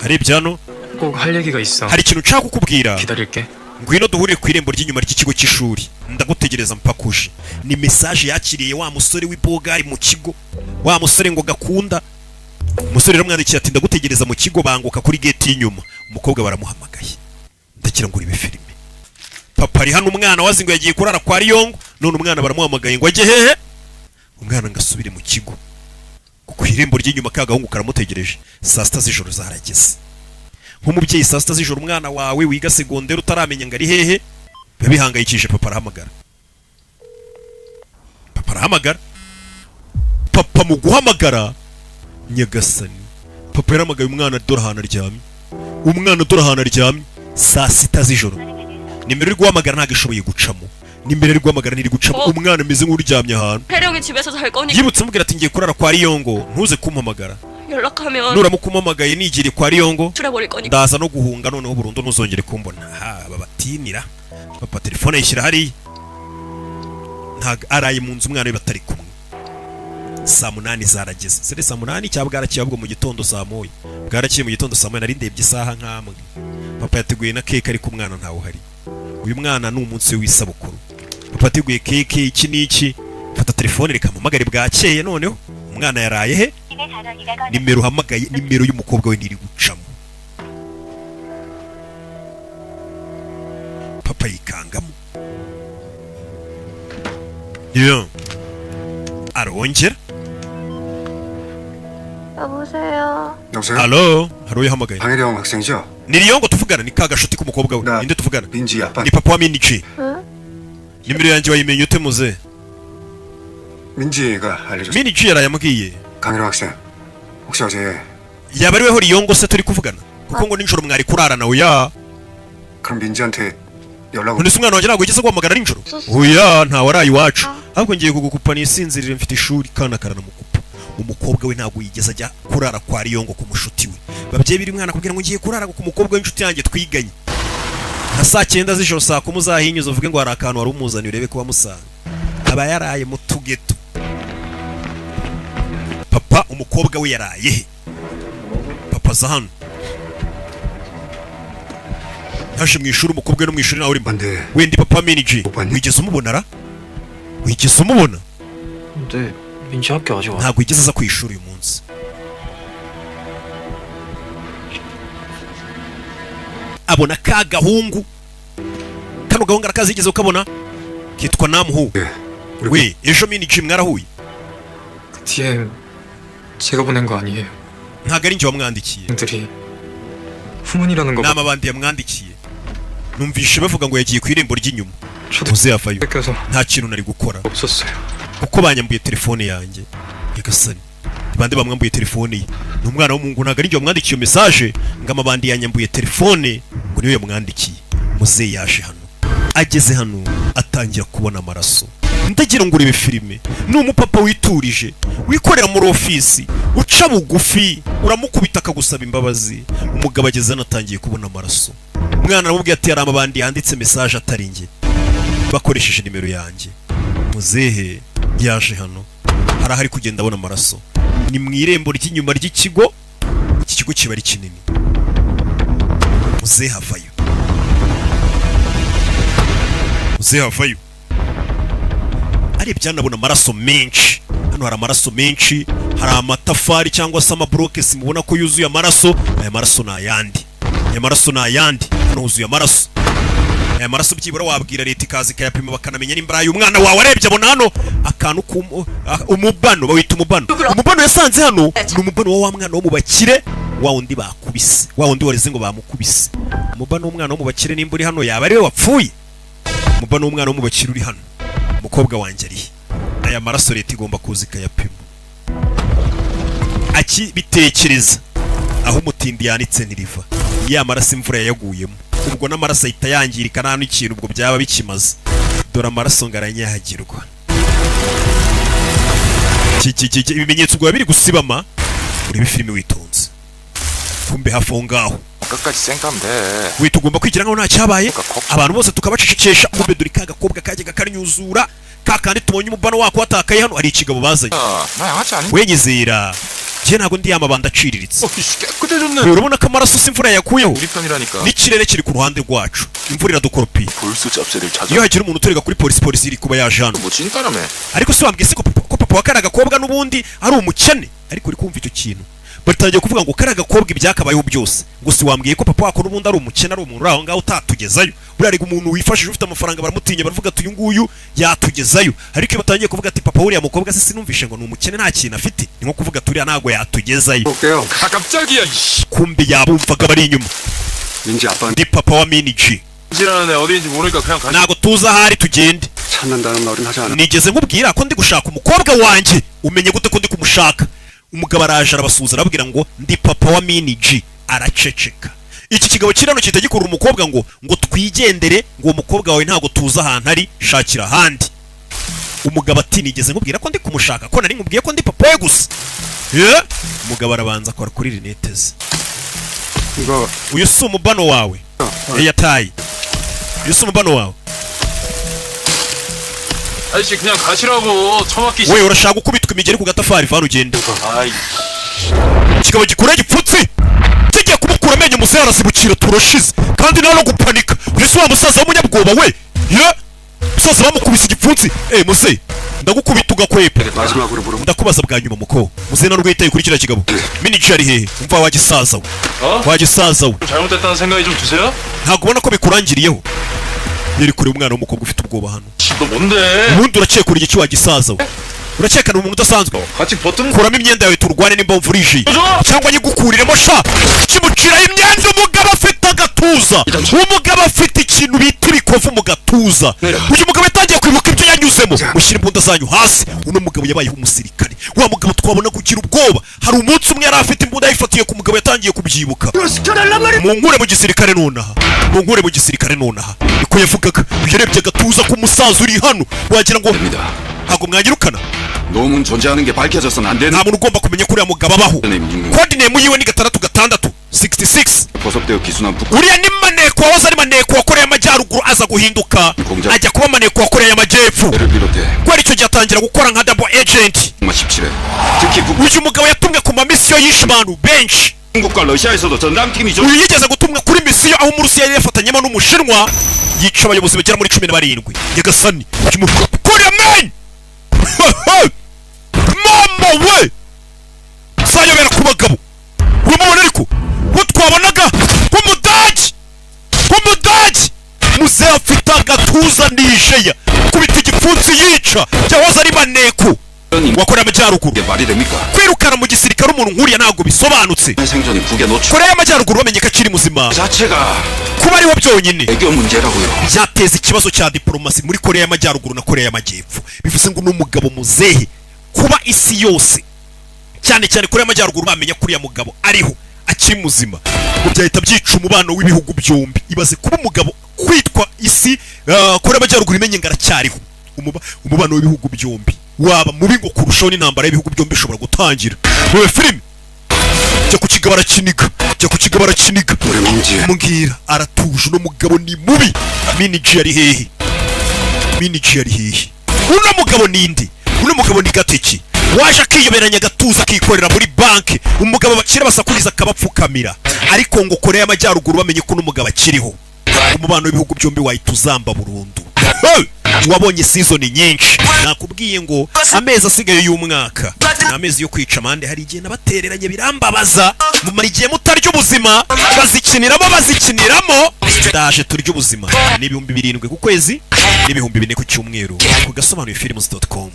arebye hano. 꼭 할 얘기가 있어. Hari ikintu nshaka kukubwira. 기다릴게. Ngwino duhurire ku irembo ry'inyuma ry'ikigo cy'ishuri, ndagutegereza mpaka uje. Ni message yakiriye wa musore w'ibogari mu kigo, wa musore ngo gakunda. Umusore rero amwandikiye ati: "Ndagutegereza mu kigo, banguka kuri gate y'inyuma." Umukobwa baramuhamagaye. Ndagira ngo urebe filime. Papa ari hano, umwana wazi ngo yagiye kurara kwa Riyongo, none umwana baramuhamagaye ngo ajye hehe? Umwana ngo asubire mu kigo ku irembo ry'inyuma, ka gahungu karamutegereje. Saa 6 z'ijoro zarageze. Nk'umubyeyi, saa 6 z'ijoro umwana wawe wiga segonderi utaramenya ngo ari hehe? Biba bihangayikishije. Papa arahamagara, papa arahamagara, papa mu guhamagara, nyagasani, papa yaramagaye umwana. Dore ahantu aryamye umwana, dore ahantu aryamye saa 6 z'ijoro. Nimero iri guhamagara ntabwo ishoboye gucamo, nimero iri guhamagara ntiri gucamo. Umwana ameze nk'uryamye ahantu. 혜령이 집에서 잘 거니까 Yibutse amubwira ati: "Ngiye kurara kwa Riyongo, ntuze kumpamagara." 연락하면 Nuramuka umpamagaye nigiriye kwa Riyongo, 가출해버릴 거니까. ndaza no guhunga noneho burundu, ntuzongere kumbona. Ha, babatinira. Papa telefone ayishyira hariya, ntabwo araye mu nzu, umwana we batari kumwe. Saa 8 zarageze, sere saa 8 cyangwa bwarakeye, ahubwo mu gitondo saa 1 bwarakeye, mu gitondo saa 1. Nari ndebye isaha nk'amwe. Papa yateguye na keke, ariko umwana ntawe uhari. Uyu mwana ni umunsi we w'isabukuru, papa yateguye keke, iki n'iki. Fata telefone, reka mpamagare bwakeye. Noneho umwana yaraye he? Nimero uhamagaye, nimero y'umukobwa we ntiri gucamo. Papa yikangamo. Yeah. Arongera. 여보세요. 여보세요? Alo, hari uyahamagaye. 강혜령 학생이죠? Ni Riyongo tuvugana? Ni ka gashuti k'umukobwa we. Na- Ninde tuvugana? 민지 아빠. Ni papa wa Miniji. 응? Nimero yanjye wayimenye ute muze? 민지가 알려줬어. Miniji yarayambwiye. 강혜령 학생. 혹시 어제 Yaba ari weho Riyongo se turi kuvugana? Kuko ngo nijoro mwari kurarana. Oya. 그럼 민지한테 연락을 None se umwana wanjye ntabwo yigeze guhamagara nijoro? Oya, ntawe araye iwacu, ahubwo ngiye kugukupa nisinzirire, mfite ishuri. Kana karanamukupa. Umukobwa we ntabwo yigeze ajya kurara kwa Riyongo ku mushuti we. Babyeyi biri, mwana akubwira ngo ngiye kurara ku mukobwa w'inshuti yanjye twiganye, nka saa 9 z'ijoro, saa 10 uzahinyuza uvuge ngo hari akantu wari umuzaniye, urebe ko wamusanga aba yaraye mu tugeto. Papa, umukobwa we yaraye he? Papa aza hano, yaje mu ishuri, umukobwa we no mu ishuri nawe urimo. 근데 Wenda papa Miniji Papa ni- wigeze umubona ra? Wigeze umubona? 근데 민지 학교 아직 와. Ntabwo yigeze aza ku ishuri uyu munsi. Abona ka gahungu, kano gahungu arakazigeze ukabona, kitwa Namuhu. 예. 우리 We, ejo Miniji mwarahuye? 그 DM 제가 보낸 거 아니에요. Ntabwo ari njye wamwandikiye. 들이 후문이라는 거 Ni amabandi yamwandikiye. Numvishe bavuga ngo yagiye ku irembo ry'inyuma. 저도 Muze yavayo. 뺏겨서 Nta kintu nari gukora 없었어요. kuko banyambuye telefone yanjye. Nyagasani, bande bamwambuye telefone ye? Ni umwana w'umuhungu, ntabwo ari njye wamwandikiye iyo message, ngo amabandi yanyambuye telefone, ngo niyo yamwandikiye. Muzehe yaje hano, ageze hano atangira kubona amaraso. Ndagira ngo urebe filime. Ni umupapa witurije, wikorera muri ofisi, uca bugufi, uramukubita akagusaba imbabazi. Umugabo ageze hano atangiye kubona amaraso. Umwana aramubwiye ati: "Hari amabandi yanditse message atari njye, bakoresheje nimero yanjye." Muzehe yaje hano, hari ahari kugenda abona amaraso. Ni mu irembo ry'inyuma ry'ikigo. Iki kigo kiba ari kinini. Muzehe avayo, muzehe avayo, arebye hano abona amaraso menshi. Hano hari amaraso menshi, hari amatafari cyangwa se amaburokesi mubona ko yuzuye amaraso. Aya maraso ni ayandi, aya maraso ni ayandi. Hano huzuye amaraso. Aya maraso byibura wabwira leta ikaza ikayapima, bakanamenya nimba ari ay'umwana wawe. Arebye abona hano akantu umubano, bawita umubano. Umubano yasanze hano ni umubano wa wa mwana wo mu bakire, wa wundi bakubise, wa wundi wareze ngo bamukubise. Umubano w'umwana wo mu bakire nimba uri hano, yaba ari we wapfuye? Umubano w'umwana wo mu bakire uri hano, umukobwa wanjye ari he? Aya maraso leta igomba kuza ikayapima. Akibitekereza, aho umutindi yanitse ntiriva. Ya maraso imvura yayaguyemo, ubwo n'amaraso ahita yangirika, nta n'ikintu ubwo byaba bikimaze. Dore amaraso ngo aranyagirwa. Ibimenyetso ubwo biba biri gusibama. Urebe filime witonze. Kumbe hafi aho ngaho, 끝까지 쌩까면 돼. we, tugomba kwigira nkaho nta cyabaye, abantu bose tukabacecekesha. Kumbe dore ka gakobwa kajyaga kanyuzura ka kandi tubonye umubano wako watakaye. Hano hari ikigabo bazanye. 야, 나 양아치 아닌. We nyizera, njye ntabwo ndi yamabanda aciriritse. 씨, 깨끗해졌네. We, urabona ko amaraso si imvura yayakuyeho? 우리 편이라니까. N'ikirere kiri ku ruhande rwacu, imvura iradukoropiye. 골수 짭새들 찾아. Iyo hagira umuntu uturega kuri polisi, polisi iri kuba yaje hano. 뭐 찐따라며. Ariko si wambwiye se ko papa wa kariya gakobwa n'ubundi ari umukene? Ariko uri kumva icyo kintu, batangiye kuvuga ngo kariya gakobwa ibyakabayeho byose, ngo si wambwiye ko papa wako n'ubundi ari umukene, ari umuntu uri aho ngaho utatugezayo? Buriya rega umuntu wifashije ufite amafaranga baramutinya, baravuga ati: "Uyu nguyu yatugezayo." Ariko iyo batangiye kuvuga ati: "Papa wuriya mukobwa se sinumvishe ngo ni umukene, nta kintu afite?" Ni nko kuvuga ati: "Uriya ntabwo yatugezayo." 볼게요. 아 깜짝이야. 이씨. Kumbe yabumvaga bari inyuma. 민지 아빠 Ndi papa wa Miniji. 지라는 애 어디인지 모르니까 그냥 가. Ntabwo tuzi ahari, tugende. 찾는다는 말은 하지 않아. Nigeze nkubwira ko ndi gushaka umukobwa wanjye? Umenye gute ko ndi kumushaka? Umugabo araje arabasuhuza, arababwira ngo ndi papa wa Mini G. Araceceka. Iki kigabo kiri hano gihita gikurura umukobwa ngo twigendere, ngo uwo mukobwa wawe ntabwo tuzi ahantu ari, shakira ahandi. Umugabo ati nigeze nkubwira ko ndi kumushaka? Ko nari nkubwiye ko ndi papa we gusa? Ye? Umugabo arabanza akora kuri rinete ze. 이거 Uyu si umubano wawe yataye? Uyu si umubano wawe? 아저씨, 그냥 가시라고. 처맞기. We, urashaka gukubitwa imigeri ku gatafari? Vana ugende. 아이. Ikigabo gikura gipfutse kigiye kumukura amenyo, muzehe arazibukira. Turashize kandi nawe no gupanika. Uyu si wa musaza w'umunyabwoba we? Ye, musaza bamukubise igipfunsi. Eh, muze ndagukubita ugakwepa. 마지막으로 물어보. Ndakubaza bwa nyuma muko. Muzehe ntabwo yitaye kuri kiriya kigabo. Miniji ari hehe? Umva wa gisaza we. 어? Wa gisaza we. 좀 잘못됐다는 생각이 좀 드세요? Ntabwo ubona ko bikurangiriyeho? Yari kureba umwana w'umukobwa ufite ubwoba hano. 너 뭔데? Ubundi urakekura igiki wa gisaza we? Urakekana umuntu udasanzwe? 같이 버튼 Kuramo imyenda yawe turwane nimba wumva urijeye, cyangwa nyigukuriremo sha. Kimuciraho imyenda. Umugabo afite agatuza, umugabo afite ikintu bita ibikovu mu gatuza. Uyu mugabo yatangiye kwibuka ibyo yanyuzemo. Mushyire imbunda zanyu hasi. Uno mugabo yabayeho umusirikare, wa mugabo twabona kugira ubwoba. Hari umunsi umwe yari afite imbunda yayifatiye ku mugabo, yatangiye kubyibuka. Munkure mu gisirikare nonaha, munkure mu gisirikare nonaha, niko yavugaga. Uyarebye agatuza k'umusaza uri hano wagira ngo ntabwo mwanyirukana. 놈은 존재하는 게 밝혀져선 안 되는 Nta muntu ugomba kumenya ko uriya mugabo abaho. Code name yiwe ni 66 66. 포섭되어 기순한 북 Uriya ni maneko, wahoze ari maneko wa Koreya y'Amajyaruguru, aza guhinduka ajya kuba maneko wa Koreya y'Amajyepfo. 를 비롯해 Kubera icyo gihe atangira gukora nka double agent. 17회 특히 북 Uyu mugabo yatumwe ku mamisiyo, yishe abantu benshi. 중국과 러시아에서도 전담팀이 Uyu yigeze gutumwa kuri misiyo aho Umurusiya yari yafatanyemo n'Umushinwa, yica abayobozi bagera muri 17. Nyagasani, Korea man, mama we, sayobera ku bagabo. Uramubona ariko ko twabonaga nk'umudage, nk'umudage. Muzehe afite agatuza nijeya kubita igipfunsi yica cyahoze ari maneko wakorera Amajyaruguru. 이게 말이 됩니까? Kwirukana mu gisirikare umuntu nk'uriya ntabwo bisobanutse. 생존이 북에 노출 Koreya y'Amajyaruguru bamenye ko akiri muzima, 자체가 kuba ariho byonyine 외교 문제라고요. byateza ikibazo cya diporomasi muri Koreya y'Amajyaruguru na Koreya y'Amajyepfo. Bivuze ngo n'umugabo muzehe, kuba isi yose, cyane cyane Koreya y'Amajyaruguru, bamenya ko uriya mugabo ariho akiri muzima, ngo byahita byica umubano w'ibihugu byombi. Ibaze kuba umugabo kwitwa isi Koreya y'Amajyaruguru imenye ngo aracyariho. Umubano w'ibihugu byombi waba mubi ngo kurushaho, n'intambara y'ibihugu byombi ishobora gutangira. Wowe filime jya ku kigabo arakiniga, jya ku kigabo arakiniga. Mbwira, aratuje. Uno mugabo ni mubi. Miniji ari hehe? Miniji ari hehe? Uno mugabo ni nde? Uno mugabo ni gateki waje akiyoberanya agatuza, akikorera muri banki. Umugabo bakira basakuriza akabapfukamira, ariko ngo Koreya y'Amajyaruguru bamenye ko uno mugabo akiriho, umubano w'ibihugu byombi wahita uzamba burundu. Hey! Wabonye season nyinshi. Nakubwiye ngo amezi asigaye y'umwaka ni amezi yo kwica amande. Hari igihe nabatereranye birambabaza, mumara igihe mutarya ubuzima. Bazikiniramo, bazikiniramo. Ndaje turya ubuzima. Ni 7,000 ku kwezi n'4,000 ku cyumweru ku gasobanuye films.com.